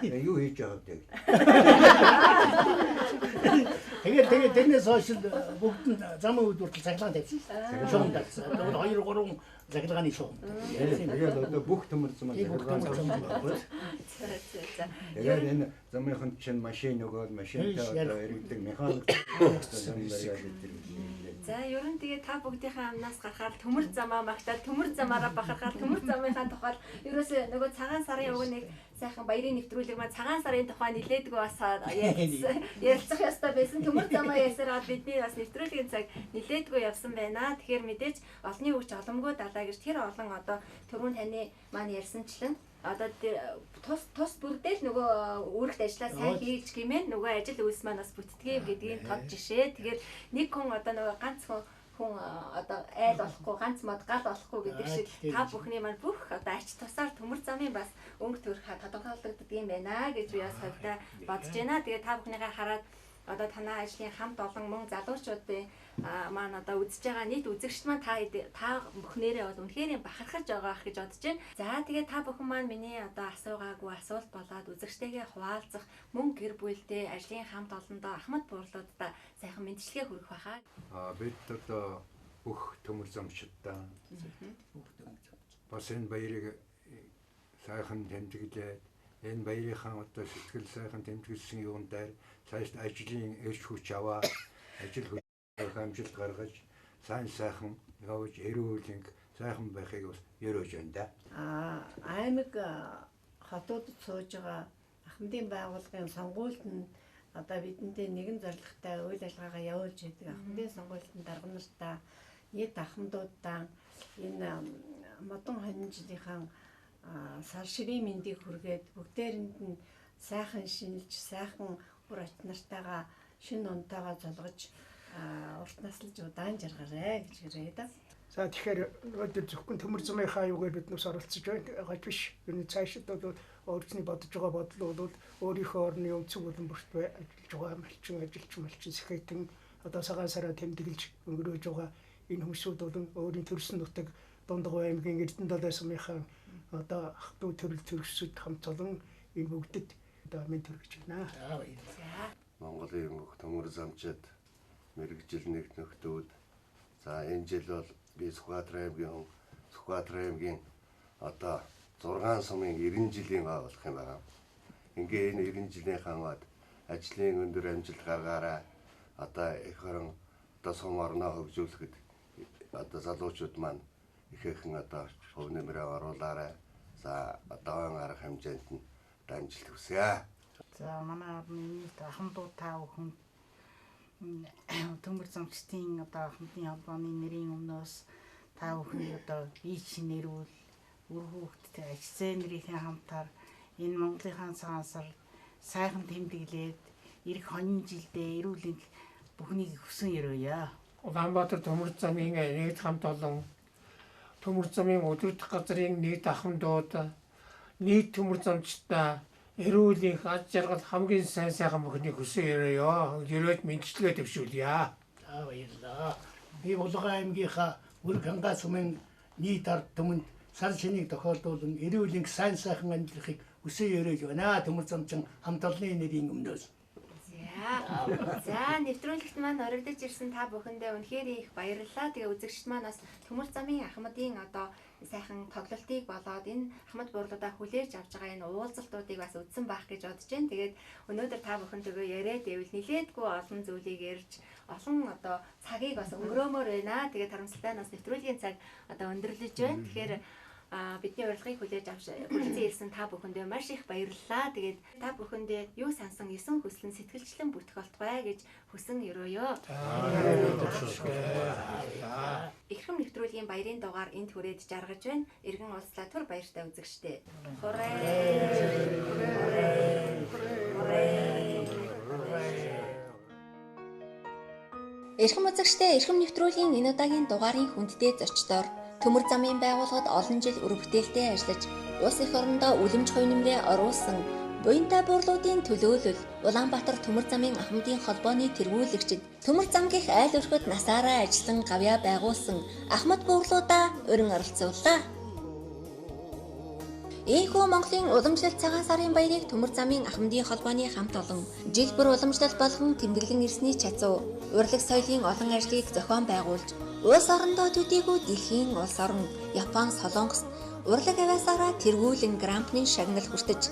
Юу хийж байгаа вэ гэж. Тэгээд тэгээд тэрнээс хойш л бүгд нь замын үед хүртэл захилгаан тавьсан шүү дээ. Шугам тавьсан. Одоо 2 3 захилгааны шугам. Тэгээд одоо бүх төмөр зам Тийм, бүх захилгаан төмөр зам тавьсан байхгүй. За за за. Тэгээд энэ замынхан чинь машин өгөөд машинтай одоо иргэдэг механик зам бариад идэр. За ер нь тэгээ та бүгдийнхээ амнаас гарахаар төмөр замаа магтаал төмөр замаараа бахархаал төмөр замынхаа тухай ерөөсөө нөгөө цагаан сарын уг нэг сайхан баярын нэвтрүүлэг маань цагаан сарын тухай нилээдгүй бас ярилцах ёстой байсан. Төмөр замаа ярьсараад бидний бас нэвтрүүлгийн цаг нилээдгүй явсан байна. Тэгэхээр мэдээж олонний хүч оломгүй далаа гэж тэр олон одоо түрүүн таны маань ярьсанчлан одоо тус тус бүрдэл нөгөө үүрэгт ажиллаа сайн хийж гимэн нөгөө ажил үйлс маань бас бүтдгийг гэдгийг тод жишээ. Тэгэхээр нэг хүн одоо нөгөө ганц хүн одоо айл болохгүй ганц мод гал болохгүй гэдэг шиг та бүхний маань бүх одоо ач тусаар төмөр замын бас өнгө төрх тодорхойлогддог юм байна гэж би бас хувьдаа бодож байна. Тэгээ та бүхнийгээ хараад одоо танай ажлын хамт олон мөн залуучуудын маань одоо үзэж байгаа нийт үзэгчд маань та та бүхнээрээ бол үнэхээр бахархаж байгаа ах гэж бодож байна. За тэгээ та бүхэн маань миний одоо асуугаагүй асуулт болоод үзэгчтэйгээ хуваалцах мөн гэр бүлдээ ажлын хамт олондоо ахмад буурлуудаа сайхан мэндчилгээ хүргэх байхаа. Аа бид одоо бүх төмөр замчдаа бас энэ баярыг сайхан тэмдэглээд энэ баярынхаа одоо сэтгэл сайхан тэмдэглэсэн юун дээр цааш ажлын эрч хүч аваа ажил хөдөлгөх амжилт гаргаж сайн сайхан явж эрүүлэнг сайхан байхыг бас ерөөж байна да. Аа аймаг хотуудад сууж байгаа Ахмадын байгууллагын сонгуульд нь одоо бидэнтэй нэгэн зорилготой үйл ажиллагаагаа явуулж байдаг Ахмадын сонгуультын дарга нартаа нийт ахмадуудаа энэ модон хонин жилийнхаа сар ширийн мэндийг хүргээд бүгдээрэнд нь сайхан шинэлж, сайхан үр ач нартайгаа шинэ онтойгоо золгож урт наслаж удаан жаргарай гэж хэлье да. За тэгэхээр өнөөдөр зөвхөн төмөр замынхаа юугаар бид нүс оролцож байгаа биш. Ер нь цаашид бол өөрсний бодож байгаа бодол бол өөрийнхөө орны өнцөг болон бүрт ажиллаж байгаа малчин, ажилч малчин сэхэтэн одоо цагаан сараа тэмдэглэж өнгөрөөж байгаа энэ хүмүүсүүд бол өөрийн төрсөн нутаг Дундгов аймгийн Эрдэнэ-Далай сумынхаа одоо ах トゥ төрөл төрөсөд хамт олон энэ бүгдэд одоо минь төрөж байна. Монголын бүх төмөр замчид мэргэжил нэгт нөхдүүд за энэ жил бол би Сүхбаатар аймгийн хүн Сүхбаатар аймгийн одоо 6 сумын 90 жилийн гай болох юм байна. Ингээ энэ 90 жилийн хамаад ажлын өндөр амжилт гаргаарай. Одоо эх орон одоо сум орноо хөгжүүлэхэд одоо залуучууд маань ихээхэн одоо хувь нэмрээ оруулаарай. За одоо арга хэмжээнд нь одоо амжилт хүсье. За манай орны нийт ахмадууд та бүхэн төмөр замчдын одоо ахмадын холбооны нэрийн өмнөөс та бүхний одоо бие чинэрүүл үр хүүхэдтэй аж зээнэрийнхээ хамтаар энэ Монголынхаа цагаан сар сайхан тэмдэглээд ирэх хонин жилдээ эрүүлэнх бүхнийг хүсэн өрөөе. Улаанбаатар төмөр замын нэгд хамт олон Төмөр замын удирдах газрын нийт ахмадууд, нийт төмөр замчдаа эрүүл энх, аз жаргал, хамгийн сайн сайхан бүхнийг хүсэн ерөөё. Ерөөд мэндчилгээ дэвшүүлье. За, баярлалаа. Би Булган аймгийнхаа Үр Хангай сумын нийт ард түмэнд сар шинийг тохиолдуулан эрүүл энх, сайн сайхан амьдрахыг хүсэн ерөөж байна. Төмөр замчин хамт олонны нэрийн өмнөөс. За, нэвтрүүлэгт маань оролцож ирсэн та бүхэндээ үнэхээр их баярлалаа. Тэгээ үзэгчд маань бас Төмөр замын ахмадын одоо сайхан тоглолтыг болоод энэ ахмад буурлуудаа хүлээж авч байгаа энэ уулзалтуудыг бас үзсэн байх гэж бодож байна. Тэгээд өнөөдөр та бүхэнтэйгээ яриад байвал нилээдгүй олон зүйлийг ярьж олон одоо цагийг бас өнгөрөөмөр байна. Тэгээд харамсалтай нь бас нэвтрүүлгийн цаг одоо өндөрлөж байна. Тэгэхээр бидний урилгыг хүлээж авч хүрэлцэн ирсэн та бүхэндээ маш их баярлалаа. Тэгээд та бүхэндээ юу сансан 9 хүсэл нь сэтгэлчлэн бүтэх болтугай гэж хүсэн ерөөё. Эрхэм нэвтрүүлгийн баярын дугаар энд хүрээд жаргаж байна. Иргэн уулзлаа түр баяртай үзэгчдээ. Хурээ. Эрхэм үзэгчдээ, эрхэм нэвтрүүлгийн энэ удаагийн дугаарын хүндтэй зочдоор Төмөр замын байгууллагад олон жил үр бүтээлтэй ажиллаж, улс эх орондоо үлэмж хувь нэмрээ оруулсан буянтай буурлуудын төлөөлөл Улаанбаатар Төмөр замын ахмадын холбооны тэргүүлэгчид, Төмөр зам гих айл өрхөд насаараа ажиллан гавьяа байгуулсан ахмад буурлуудаа урин оролцууллаа. Ийхүү Монголын уламжлалт цагаан сарын баярыг Төмөр замын ахмадын холбооны хамт олон жил бүр уламжлалт болгон тэмдэглэн ирсний чацуу урлаг соёлын олон ажлыг зохион байгуулж, улс орондоо төдийгүй дэлхийн улс орон Япон, Солонгост урлаг авиасаараа тэргүүлэн гран-прийн шагнал хүртэж,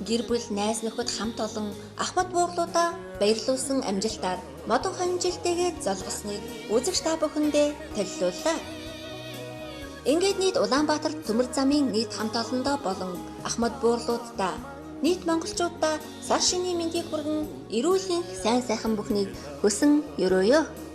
гэр бүл, найз нөхөд хамт олон ахмад буурлуудаа баярлуулсан амжилтаар модон хонжилтэйгээ золгосныг үзэгч та бүхэндээ төллүүллээ. Ингээд нийт Улаанбаатар Төмөр замын нийт хамт олондоо болон ахмад буурлуудаа, нийт монголчуудаа сар шинийн мэндийг хүргэн эрүүл энх, сайн сайхан бүхнийг хүсэн ерөөё.